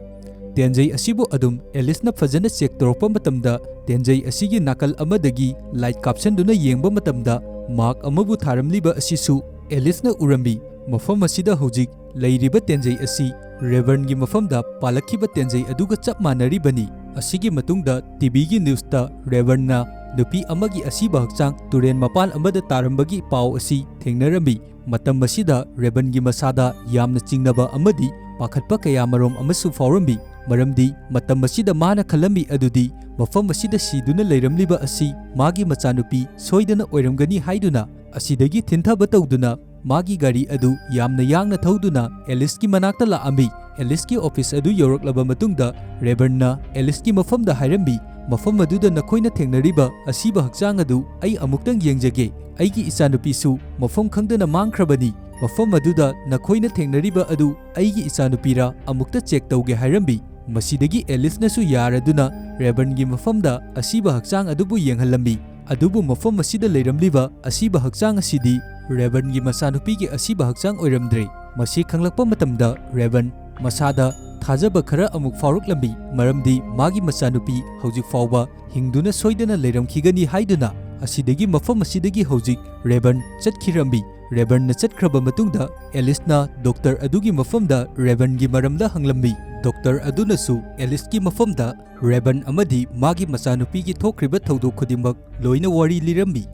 ꯇꯦꯟꯖꯩ ꯑꯁꯤꯕꯨ ꯑꯗꯨꯝ ꯑꯦꯂꯤꯁꯅ ꯐꯖꯅ ꯆꯦꯛ ꯇꯧꯔꯛꯄ ꯃꯇꯝꯗ, ꯇꯦꯟꯖꯩ ꯑꯁꯤꯒꯤ ꯅꯥꯀꯜ ꯑꯃꯗꯒꯤ ꯂꯥꯏꯠ ꯀꯥꯞꯁꯤꯟꯗꯨꯅ ꯌꯦꯡꯕ ꯃꯇꯝꯗ, ꯃꯥꯔꯛ ꯑꯃꯕꯨ ꯊꯥꯔꯝꯂꯤꯕ ꯑꯁꯤꯁꯨ ꯑꯦꯂꯤꯁꯅ ꯎꯔꯝꯃꯤ꯫ ꯃꯐꯝ ꯑꯁꯤꯗ ꯍꯧꯖꯤꯛ ꯂꯩꯔꯤꯕ ꯇꯦꯟꯖꯩ ꯑꯁꯤ ꯔꯦꯚꯔꯟꯒꯤ ꯃꯐꯝꯗ ꯄꯥꯜꯂꯛꯈꯤꯕ ꯇꯦꯟꯖꯩ ꯑꯗꯨꯒ ꯆꯞ ꯃꯥꯟꯅꯔꯤꯕꯅꯤ꯫ ꯑꯁꯤꯒꯤ ꯃꯇꯨꯡꯗ ꯇꯤꯚꯤꯒꯤ ꯅ꯭ꯌꯨꯁꯇ ꯔꯦꯚꯔꯟꯅ ꯅꯨꯄꯤ ꯑꯃꯒꯤ ꯑꯁꯤꯕ ꯍꯛꯆꯥꯡ ꯇꯨꯔꯦꯜ ꯃꯄꯥꯟ ꯑꯃꯗ ꯇꯥꯔꯝꯕꯒꯤ ꯄꯥꯎ ꯑꯁꯤ ꯊꯦꯡꯅꯔꯝꯃꯤ꯫ ꯃꯇꯝ ꯑꯁꯤꯗ ꯔꯦꯚꯔꯟꯒꯤ ꯃꯁꯥꯗ ꯌꯥꯝꯅ ꯆꯤꯡꯅꯕ ꯑꯃꯗꯤ ꯄꯥꯈꯠꯄ ꯀꯌꯥꯃꯔꯣꯝ ꯑꯃꯁꯨ ꯐꯥꯎꯔꯝꯃꯤ, ꯃꯔꯝꯗꯤ ꯃꯇꯝ ꯑꯁꯤꯗ ꯃꯥꯅ ꯈꯜꯂꯝꯃꯤ ꯑꯗꯨꯗꯤ ꯃꯐꯝ ꯑꯁꯤꯗ ꯁꯤꯗꯨꯅ ꯂꯩꯔꯝꯂꯤꯕ ꯑꯁꯤ ꯃꯥꯒꯤ ꯃꯆꯥꯅꯨꯄꯤ ꯁꯣꯏꯗꯅ ꯑꯣꯏꯔꯝꯒꯅꯤ ꯍꯥꯏꯗꯨꯅ꯫ ꯑꯁꯤꯗꯒꯤ ꯊꯤꯟꯊꯕ ꯇꯧꯗꯨꯅ ꯃꯥꯒꯤ ꯒꯥꯔꯤ ꯑꯗꯨ ꯌꯥꯝꯅ ꯌꯥꯡꯅ ꯊꯧꯗꯨꯅ ꯑꯦꯂꯤꯁꯀꯤ ꯃꯅꯥꯛꯇ ꯂꯥꯛꯑꯝꯃꯤ꯫ ꯑꯦꯂꯤꯁꯀꯤ ꯑꯣꯐꯤꯁ ꯑꯗꯨ ꯌꯧꯔꯛꯂꯕ ꯃꯇꯨꯡꯗ ꯔꯦꯕꯟꯅ ꯑꯦꯂꯤꯁꯀꯤ ꯃꯐꯝꯗ ꯍꯥꯏꯔꯝꯃꯤ, "ꯃꯐꯝ ꯑꯗꯨꯗ ꯅꯈꯣꯏꯅ ꯊꯦꯡꯅꯔꯤꯕ ꯑꯁꯤꯕ ꯍꯛꯆꯥꯡ ꯑꯗꯨ ꯑꯩ ꯑꯃꯨꯛꯇꯪ ꯌꯦꯡꯖꯒꯦ꯫ ꯑꯩꯒꯤ ꯏꯆꯥꯅꯨꯄꯤꯁꯨ ꯃꯐꯝ ꯈꯪꯗꯅ ꯃꯥꯡꯈ꯭ꯔꯕꯅꯤ꯫ ꯃꯐꯝ ꯑꯗꯨꯗ ꯅꯈꯣꯏꯅ ꯊꯦꯡꯅꯔꯤꯕ ꯑꯗꯨ ꯑꯩꯒꯤ ꯏꯆꯥꯅꯨꯄꯤꯔꯥ ꯑꯃꯨꯛꯇ ꯆꯦꯛ ꯇꯧꯒꯦ" ꯍꯥꯏꯔꯝꯃꯤ꯫ ꯃꯁꯤꯗꯒꯤ ꯑꯦꯂꯤꯁꯅꯁꯨ ꯌꯥꯔꯗꯨꯅ ꯔꯦꯕꯟꯒꯤ ꯃꯐꯝꯗ ꯑꯁꯤꯕ ꯍꯛꯆꯥꯡ ꯑꯗꯨꯕꯨ ꯌꯦꯡꯍꯜꯂꯝꯃꯤ꯫ ꯑꯗꯨꯕꯨ ꯃꯐꯝ ꯑꯁꯤꯗ ꯂꯩꯔꯝꯂꯤꯕ ꯑꯁꯤꯕ ꯍꯛꯆꯥꯡ ꯑꯁꯤꯗꯤ ꯔꯦꯕꯟꯒꯤ ꯃꯆꯥꯅꯨꯄꯤꯒꯤ ꯑꯁꯤꯕ ꯍꯛꯆꯥꯡ ꯑꯣꯏꯔꯝꯗ꯭ꯔꯦ꯫ ꯃꯁꯤ ꯈꯪꯂꯛꯄ ꯃꯇꯝꯗ ꯔꯦꯕꯟ ꯃꯁꯥꯗ ꯊꯥꯖꯕ ꯈꯔ ꯑꯃꯨꯛ ꯐꯥꯎꯔꯛꯂꯝꯃꯤ, ꯃꯔꯝꯗꯤ ꯃꯥꯒꯤ ꯃꯆꯥꯅꯨꯄꯤ ꯍꯧꯖꯤꯛ ꯐꯥꯎꯕ ꯍꯤꯡꯗꯨꯅ ꯁꯣꯏꯗꯅ ꯂꯩꯔꯝꯈꯤꯒꯅꯤ ꯍꯥꯏꯗꯨꯅ꯫ ꯑꯁꯤꯗꯒꯤ ꯃꯐꯝ ꯑꯁꯤꯗꯒꯤ ꯍꯧꯖꯤꯛ ꯔꯦꯕꯟ ꯆꯠꯈꯤꯔꯝꯃꯤ꯫ ꯔꯦꯕꯟꯅ ꯆꯠꯈ꯭ꯔꯕ ꯃꯇꯨꯡꯗ ꯑꯦꯂꯤꯁꯅ ꯗꯣꯛꯇꯔ ꯑꯗꯨꯒꯤ ꯃꯐꯝꯗ ꯔꯦꯕꯟꯒꯤ ꯃꯔꯝꯗ ꯍꯪꯂꯝꯃꯤ꯫ ꯗꯣꯛꯇꯔ ꯑꯗꯨꯅꯁꯨ ꯑꯦꯂꯤꯁꯀꯤ ꯃꯐꯝꯗ ꯔꯦꯕꯟ ꯑꯃꯗꯤ ꯃꯥꯒꯤ ꯃꯆꯥꯅꯨꯄꯤꯒꯤ ꯊꯣꯛꯈ꯭ꯔꯤꯕ ꯊꯧꯗꯣꯛ ꯈꯨꯗꯤꯡꯃꯛ ꯂꯣꯏꯅ ꯋꯥꯔꯤ ꯂꯤꯔꯝꯃꯤ꯫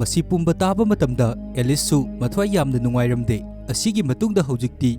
ꯃꯁꯤ ꯄꯨꯝꯕ ꯇꯥꯕ ꯃꯇꯝꯗ ꯑꯦꯂꯤꯁꯁꯨ ꯃꯊ꯭ꯋꯥꯏ ꯌꯥꯝꯅ ꯅꯨꯡꯉꯥꯏꯔꯝꯗꯦ꯫ ꯑꯁꯤꯒꯤ ꯃꯇꯨꯡꯗ ꯍꯧꯖꯤꯛꯇꯤ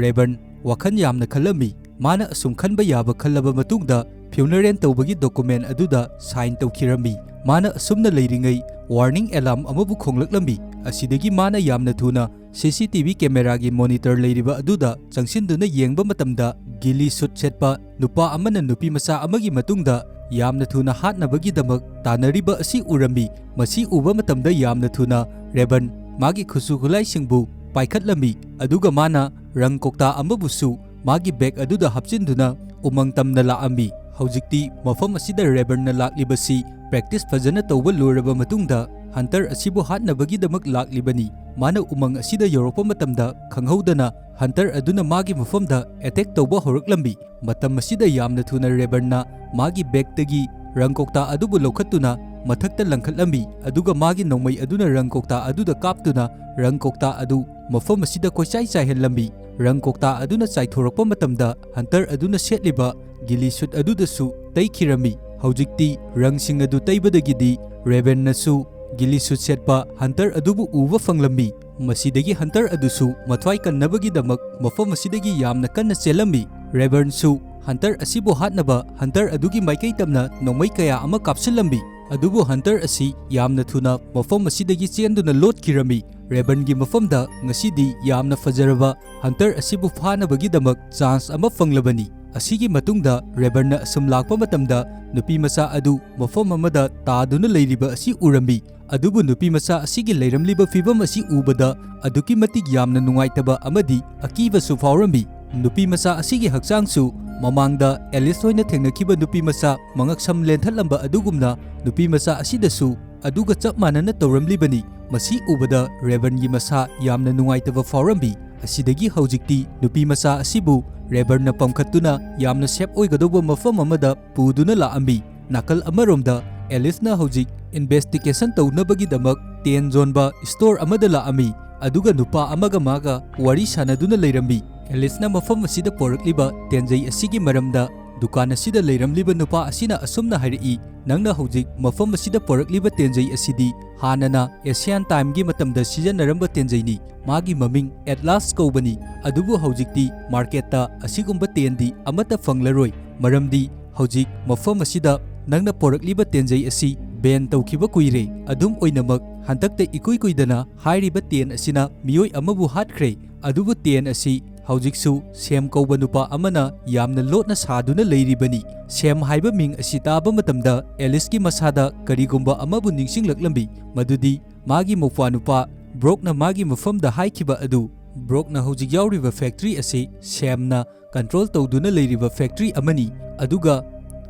ꯔꯦꯕꯟ ꯋꯥꯈꯜ ꯌꯥꯝꯅ ꯈꯜꯂꯝꯃꯤ꯫ ꯃꯥꯅ ꯑꯁꯨꯝ ꯈꯟꯕ ꯌꯥꯕ ꯈꯜꯂꯕ ꯃꯇꯨꯡꯗ ꯐ꯭ꯌꯨꯅꯔꯦꯜ ꯇꯧꯕꯒꯤ ꯗꯣꯀꯨꯃꯦꯟ ꯑꯗꯨꯗ ꯁꯥꯏꯟ ꯇꯧꯈꯤꯔꯝꯃꯤ꯫ ꯃꯥꯅ ꯑꯁꯨꯝꯅ ꯂꯩꯔꯤꯉꯩ ꯋꯥꯔꯅꯤꯡ ꯑꯦꯂꯥꯔꯝ ꯑꯃꯕꯨ ꯈꯣꯡꯂꯛꯂꯝꯃꯤ꯫ ꯑꯁꯤꯗꯒꯤ ꯃꯥꯅ ꯌꯥꯝꯅ ꯊꯨꯅ ꯁꯤ ꯁꯤ ꯇꯤ ꯚꯤ ꯀꯦꯃꯦꯔꯥꯒꯤ ꯃꯣꯅꯤꯇꯔ ꯂꯩꯔꯤꯕ ꯑꯗꯨꯗ ꯆꯪꯁꯤꯟꯗꯨꯅ ꯌꯦꯡꯕ ꯃꯇꯝꯗ ꯒꯤꯂꯤ ꯁꯨꯠ ꯁꯦꯠꯄ ꯅꯨꯄꯥ ꯑꯃꯅ ꯅꯨꯄꯤ ꯃꯆꯥ ꯑꯃꯒꯤ ꯃꯇꯨꯡꯗ ꯌꯥꯝꯅ ꯊꯨꯅ ꯍꯥꯠꯅꯕꯒꯤꯗꯃꯛ ꯇꯥꯟꯅꯔꯤꯕ ꯑꯁꯤ ꯎꯔꯝꯃꯤ꯫ ꯃꯁꯤ ꯎꯕ ꯃꯇꯝꯗ ꯌꯥꯝꯅ ꯊꯨꯅ ꯔꯦꯕꯟ ꯃꯥꯒꯤ ꯈꯨꯠꯁꯨ ꯈꯨꯠꯂꯥꯏꯁꯤꯡꯕꯨ ꯄꯥꯏꯈꯠꯂꯝꯃꯤ, ꯑꯗꯨꯒ ꯃꯥꯅ ꯔꯪ ꯀꯧꯇꯥ ꯑꯃꯕꯨꯁꯨ ꯃꯥꯒꯤ ꯕꯦꯒ ꯑꯗꯨꯗ ꯍꯥꯞꯆꯤꯟꯗꯨꯅ ꯎꯃꯪ ꯇꯝꯅ ꯂꯥꯛꯑꯝꯃꯤ꯫ ꯍꯧꯖꯤꯛꯇꯤ ꯃꯐꯝ ꯑꯁꯤꯗ ꯔꯦꯕꯟꯅ ꯂꯥꯛꯂꯤꯕꯁꯤ ꯄ꯭ꯔꯦꯛꯇꯤꯁ ꯐꯖꯅ ꯇꯧꯕ ꯂꯣꯏꯔꯕ ꯃꯇꯨꯡꯗ ꯍꯟꯇꯔ ꯑꯁꯤꯕꯨ ꯍꯥꯠꯅꯕꯒꯤꯗꯃꯛ ꯂꯥꯛꯂꯤꯕꯅꯤ꯫ ꯃꯥꯅ ꯎꯃꯪ ꯑꯁꯤꯗ ꯌꯧꯔꯛꯄ ꯃꯇꯝꯗ ꯈꯪꯍꯧꯗꯅ ꯍꯟꯇꯔ ꯑꯗꯨꯅ ꯃꯥꯒꯤ ꯃꯐꯝꯗ ꯑꯦꯇꯦꯛ ꯇꯧꯕ ꯍꯧꯔꯛꯂꯝꯃꯤ꯫ ꯃꯇꯝ ꯑꯁꯤꯗ ꯌꯥꯝꯅ ꯊꯨꯅ ꯔꯦꯕꯟꯅ ꯃꯥꯒꯤ ꯕꯦꯒꯇꯒꯤ ꯔꯪ ꯀꯧꯇꯥ ꯑꯗꯨꯕꯨ ꯂꯧꯈꯠꯇꯨꯅ ꯃꯊꯛꯇ ꯂꯪꯈꯠꯂꯝꯃꯤ, ꯑꯗꯨꯒ ꯃꯥꯒꯤ ꯅꯣꯡꯃꯩ ꯑꯗꯨꯅ ꯔꯪ ꯀꯧꯇꯥ ꯑꯗꯨꯗ ꯀꯥꯞꯇꯨꯅ ꯔꯪ ꯀꯧꯇꯥ ꯑꯗꯨ ꯃꯐꯝ ꯑꯁꯤꯗ ꯀꯣꯏꯆꯥꯏ ꯆꯥꯏꯍꯜꯂꯝꯃꯤ꯫ ꯔꯪ ꯀꯧꯇꯥ ꯑꯗꯨꯅ ꯆꯥꯏꯊꯣꯔꯛꯄ ꯃꯇꯝꯗ ꯍꯟꯇꯔ ꯑꯗꯨꯅ ꯁꯦꯠꯂꯤꯕ ꯒꯤꯂꯤ ꯁꯨꯠ ꯑꯗꯨꯗꯁꯨ ꯇꯩꯈꯤꯔꯝꯃꯤ꯫ ꯍꯧꯖꯤꯛꯇꯤ ꯔꯪꯁꯤꯡ ꯑꯗꯨ ꯇꯩꯕꯗꯒꯤꯗꯤ ꯔꯦꯕꯟꯅꯁꯨ ꯒꯤꯂꯤ ꯁꯨꯠ ꯁꯦꯠꯄ ꯍꯟꯇꯔ ꯑꯗꯨꯕꯨ ꯎꯕ ꯐꯪꯂꯝꯃꯤ꯫ ꯃꯁꯤꯗꯒꯤ ꯍꯟꯇꯔ ꯑꯗꯨꯁꯨ ꯃꯊ꯭ꯋꯥꯏ ꯀꯟꯅꯕꯒꯤꯗꯃꯛ ꯃꯐꯝ ꯑꯁꯤꯗꯒꯤ ꯌꯥꯝꯅ ꯀꯟꯅ ꯆꯦꯜꯂꯝꯃꯤ꯫ ꯔꯦꯕꯟꯁꯨ ꯍꯟꯇꯔ ꯑꯁꯤꯕꯨ ꯍꯥꯠꯅꯕ ꯍꯟꯇꯔ ꯑꯗꯨꯒꯤ ꯃꯥꯏꯀꯩ ꯇꯝꯅ ꯅꯣꯡꯃꯩ ꯀꯌꯥ ꯑꯃ ꯀꯥꯞꯁꯤꯜꯂꯝꯃꯤ꯫ ꯑꯗꯨꯕꯨ ꯍꯟꯇꯔ ꯑꯁꯤ ꯌꯥꯝꯅ ꯊꯨꯅ ꯃꯐꯝ ꯑꯁꯤꯗꯒꯤ ꯆꯦꯟꯗꯨꯅ ꯂꯣꯠꯈꯤꯔꯝꯃꯤ꯫ ꯔꯦꯕꯟꯒꯤ ꯃꯐꯝꯗ ꯉꯁꯤꯗꯤ ꯌꯥꯝꯅ ꯐꯖꯔꯕ ꯍꯟꯇꯔ ꯑꯁꯤꯕꯨ ꯐꯥꯅꯕꯒꯤꯗꯃꯛ ꯆꯥꯟꯁ ꯑꯃ ꯐꯪꯂꯕꯅꯤ꯫ ꯑꯁꯤꯒꯤ ꯃꯇꯨꯡꯗ ꯔꯦꯕꯟꯅ ꯑꯁꯨꯝ ꯂꯥꯛꯄ ꯃꯇꯝꯗ ꯅꯨꯄꯤ ꯃꯆꯥ ꯑꯗꯨ ꯃꯐꯝ ꯑꯃꯗ ꯇꯥꯗꯨꯅ ꯂꯩꯔꯤꯕ ꯑꯁꯤ ꯎꯔꯝꯃꯤ꯫ ꯑꯗꯨꯕꯨ ꯅꯨꯄꯤ ꯃꯆꯥ ꯑꯁꯤꯒꯤ ꯂꯩꯔꯝꯂꯤꯕ ꯐꯤꯚꯝ ꯑꯁꯤ ꯎꯕꯗ ꯑꯗꯨꯛꯀꯤ ꯃꯇꯤꯛ ꯌꯥꯝꯅ ꯅꯨꯡꯉꯥꯏꯇꯕ ꯑꯃꯗꯤ ꯑꯀꯤꯕꯁꯨ ꯐꯥꯎꯔꯝꯃꯤ꯫ ꯅꯨꯄꯤ ꯃꯆꯥ ꯑꯁꯤꯒꯤ ꯍꯛꯆꯥꯡꯁꯨ ꯃꯃꯥꯡꯗ ꯑꯦꯂꯤꯁ ꯍꯣꯏꯅ ꯊꯦꯡꯅꯈꯤꯕ ꯅꯨꯄꯤ ꯃꯆꯥ ꯃꯉꯛꯁꯝ ꯂꯦꯟꯊꯠꯂꯝꯕ ꯑꯗꯨꯒꯨꯝꯅ ꯅꯨꯄꯤ ꯃꯆꯥ ꯑꯁꯤꯗꯁꯨ ꯑꯗꯨꯒ ꯆꯞ ꯃꯥꯟꯅꯅ ꯇꯧꯔꯝꯂꯤꯕꯅꯤ꯫ ꯃꯁꯤ ꯎꯕꯗ ꯔꯦꯕꯟꯒꯤ ꯃꯁꯥ ꯌꯥꯝꯅ ꯅꯨꯡꯉꯥꯏꯇꯕ ꯐꯥꯎꯔꯝꯃꯤ꯫ ꯑꯁꯤꯗꯒꯤ ꯍꯧꯖꯤꯛꯇꯤ ꯅꯨꯄꯤ ꯃꯆꯥ ꯑꯁꯤꯕꯨ ꯔꯦꯕꯟꯅ ꯄꯝꯈꯠꯇꯨꯅ ꯌꯥꯝꯅ ꯁꯦꯐ ꯑꯣꯏꯒꯗꯧꯕ ꯃꯐꯝ ꯑꯃꯗ ꯄꯨꯗꯨꯅ ꯂꯥꯛꯑꯝꯃꯤ꯫ ꯅꯥꯀꯜ ꯑꯃꯔꯣꯝꯗ ꯑꯦꯂꯤꯁꯅ ꯍꯧꯖꯤꯛ ꯏꯟꯚꯦꯁꯇꯤꯒꯦꯁꯟ ꯇꯧꯅꯕꯒꯤꯗꯃꯛ ꯇꯦꯟ ꯌꯣꯟꯕ ꯁ꯭ꯇꯣꯔ ꯑꯃꯗ ꯂꯥꯛꯑꯝꯃꯤ꯫ ꯑꯗꯨꯒ ꯅꯨꯄꯥ ꯑꯃꯒ ꯃꯥꯒ ꯋꯥꯔꯤ ꯁꯥꯟꯅꯗꯨꯅ ꯂꯩꯔꯝꯃꯤ꯫ ꯑꯦꯂꯤꯁꯅ ꯃꯐꯝ ꯑꯁꯤꯗ ꯄꯣꯔꯛꯂꯤꯕ ꯇꯦꯟꯖꯩ ꯑꯁꯤꯒꯤ ꯃꯔꯝꯗ ꯗꯨꯀꯥꯟ ꯑꯁꯤꯗ ꯂꯩꯔꯝꯂꯤꯕ ꯅꯨꯄꯥ ꯑꯁꯤꯅ ꯑꯁꯨꯝꯅ ꯍꯥꯏꯔꯛꯏ, "ꯅꯪꯅ ꯍꯧꯖꯤꯛ ꯃꯐꯝ ꯑꯁꯤꯗ ꯄꯣꯔꯛꯂꯤꯕ ꯇꯦꯟꯖꯩ ꯑꯁꯤꯗꯤ ꯍꯥꯟꯅꯅ ꯑꯦꯁꯤꯌꯥꯟ ꯇꯥꯏꯝꯒꯤ ꯃꯇꯝꯗ ꯁꯤꯖꯤꯟꯅꯔꯝꯕ ꯇꯦꯟꯖꯩꯅꯤ꯫ ꯃꯥꯒꯤ ꯃꯃꯤꯡ ꯑꯦꯠꯂꯥꯁ ꯀꯧꯕꯅꯤ꯫ ꯑꯗꯨꯕꯨ ꯍꯧꯖꯤꯛꯇꯤ ꯃꯥꯔꯀꯦꯠꯇ ꯑꯁꯤꯒꯨꯝꯕ ꯇꯦꯟꯗꯤ ꯑꯃꯠꯇ ꯐꯪꯂꯔꯣꯏ, ꯃꯔꯝꯗꯤ ꯍꯧꯖꯤꯛ ꯃꯐꯝ ꯑꯁꯤꯗ ꯅꯪꯅ ꯄꯣꯔꯛꯂꯤꯕ ꯇꯦꯟꯖꯩ ꯑꯁꯤ ꯕꯦꯟ ꯇꯧꯈꯤꯕ ꯀꯨꯏꯔꯦ꯫ ꯑꯗꯨꯝ ꯑꯣꯏꯅꯃꯛ, ꯍꯟꯗꯛꯇ ꯏꯀꯨꯏ ꯀꯨꯏꯗꯅ ꯍꯥꯏꯔꯤꯕ ꯇꯦꯟ ꯑꯁꯤꯅ ꯃꯤꯑꯣꯏ ꯑꯃꯕꯨ ꯍꯥꯠꯈ꯭ꯔꯦ꯫ ꯑꯗꯨꯕꯨ ꯇꯦꯟ ꯑꯁꯤ ꯍꯧꯖꯤꯛꯁꯨ ꯁꯦꯝ ꯀꯧꯕ ꯅꯨꯄꯥ ꯑꯃꯅ ꯌꯥꯝꯅ ꯂꯣꯠꯅ ꯁꯥꯗꯨꯅ ꯂꯩꯔꯤꯕꯅꯤ꯫" ꯁꯦꯝ ꯍꯥꯏꯕ ꯃꯤꯡ ꯑꯁꯤ ꯇꯥꯕ ꯃꯇꯝꯗ ꯑꯦꯂꯤꯁꯀꯤ ꯃꯁꯥꯗ ꯀꯔꯤꯒꯨꯝꯕ ꯑꯃꯕꯨ ꯅꯤꯡꯁꯤꯡꯂꯛꯂꯝꯃꯤ, ꯃꯗꯨꯗꯤ ꯃꯥꯒꯤ ꯃꯧꯄ꯭ꯋꯥꯅꯨꯄꯥ ꯕ꯭ꯔꯣꯛꯅ ꯃꯥꯒꯤ ꯃꯐꯝꯗ ꯍꯥꯏꯈꯤꯕ ꯑꯗꯨ꯫ ꯕ꯭ꯔꯣꯛꯅ ꯍꯧꯖꯤꯛ ꯌꯥꯎꯔꯤꯕ ꯐꯦꯛꯇ꯭ꯔꯤ ꯑꯁꯤ ꯁꯦꯝꯅ ꯀꯟꯇ꯭ꯔꯣꯜ ꯇꯧꯗꯨꯅ ꯂꯩꯔꯤꯕ ꯐꯦꯛꯇ꯭ꯔꯤ ꯑꯃꯅꯤ꯫ ꯑꯗꯨꯒ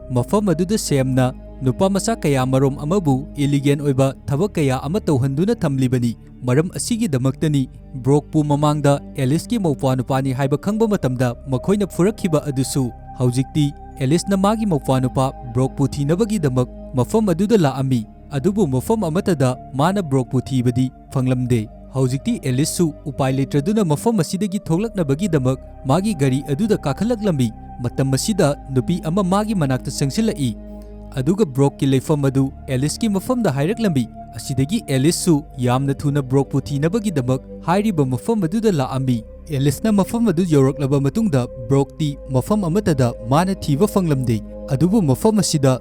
ꯃꯐꯝ ꯑꯗꯨꯗ ꯁꯦꯝꯅ ꯅꯨꯄꯥ ꯃꯆꯥ ꯀꯌꯥ ꯃꯔꯨꯝ ꯑꯃꯕꯨ ꯏꯂꯤꯒꯦꯟ ꯑꯣꯏꯕ ꯊꯕꯛ ꯀꯌꯥ ꯑꯃ ꯇꯧꯍꯟꯗꯨꯅ ꯊꯝꯂꯤꯕꯅꯤ꯫ ꯃꯔꯝ ꯑꯁꯤꯒꯤꯗꯃꯛꯇꯅꯤ ꯕ꯭ꯔꯣꯛꯄꯨ ꯃꯃꯥꯡꯗ ꯑꯦꯂꯤꯁꯀꯤ ꯃꯧꯄ꯭ꯋꯥꯅꯨꯄꯥꯅꯤ ꯍꯥꯏꯕ ꯈꯪꯕ ꯃꯇꯝꯗ ꯃꯈꯣꯏꯅ ꯐꯨꯔꯛꯈꯤꯕ ꯑꯗꯨꯁꯨ꯫ ꯍꯧꯖꯤꯛꯇꯤ ꯑꯦꯂꯤꯁꯅ ꯃꯥꯒꯤ ꯃꯧꯄ꯭ꯋꯥꯅꯨꯄꯥ ꯕ꯭ꯔꯣꯛꯄꯨ ꯊꯤꯅꯕꯒꯤꯗꯃꯛ ꯃꯐꯝ ꯑꯗꯨꯗ ꯂꯥꯛꯑꯝꯃꯤ꯫ ꯑꯗꯨꯕꯨ ꯃꯐꯝ ꯑꯃꯠꯇꯗ ꯃꯥꯅ ꯕ꯭ꯔꯣꯛꯄꯨ ꯊꯤꯕꯗꯤ ꯐꯪꯂꯝꯗꯦ꯫ ꯍꯧꯖꯤꯛꯇꯤ ꯑꯦꯂꯤꯁꯁꯨ ꯎꯄꯥꯏ ꯂꯩꯇ꯭ꯔꯗꯨꯅ ꯃꯐꯝ ꯑꯁꯤꯗꯒꯤ ꯊꯣꯛꯂꯛꯅꯕꯒꯤꯗꯃꯛ ꯃꯥꯒꯤ ꯒꯥꯔꯤ ꯑꯗꯨꯗ ꯀꯥꯈꯠꯂꯛꯂꯝꯃꯤ꯫ ꯃꯇꯝ ꯑꯁꯤꯗ ꯅꯨꯄꯤ ꯑꯃ ꯃꯥꯒꯤ ꯃꯅꯥꯛꯇ ꯆꯪꯁꯤꯜꯂꯛꯏ꯫ ꯑꯗꯨꯒ ꯕ꯭ꯔꯣꯛꯀꯤ ꯂꯩꯐꯝ ꯑꯗꯨ ꯑꯦꯂꯤꯁꯀꯤ ꯃꯐꯝꯗ ꯍꯥꯏꯔꯛꯂꯝꯃꯤ꯫ ꯑꯁꯤꯗꯒꯤ ꯑꯦꯂꯤꯁꯁꯨ ꯌꯥꯝꯅ ꯊꯨꯅ ꯕ꯭ꯔꯣꯛꯄꯨ ꯊꯤꯅꯕꯒꯤꯗꯃꯛ ꯍꯥꯏꯔꯤꯕ ꯃꯐꯝ ꯑꯗꯨꯗ ꯂꯥꯛꯑꯝꯃꯤ꯫ ꯑꯦꯂꯤꯁꯅ ꯃꯐꯝ ꯑꯗꯨ ꯌꯧꯔꯛꯂꯕ ꯃꯇꯨꯡꯗ ꯕ꯭ꯔꯣꯛꯇꯤ ꯃꯐꯝ ꯑꯃꯠꯇꯗ ꯃꯥꯅ ꯊꯤꯕ ꯐꯪꯂꯝꯗꯦ꯫ ꯑꯗꯨꯕꯨ ꯃꯐꯝ ꯑꯁꯤꯗ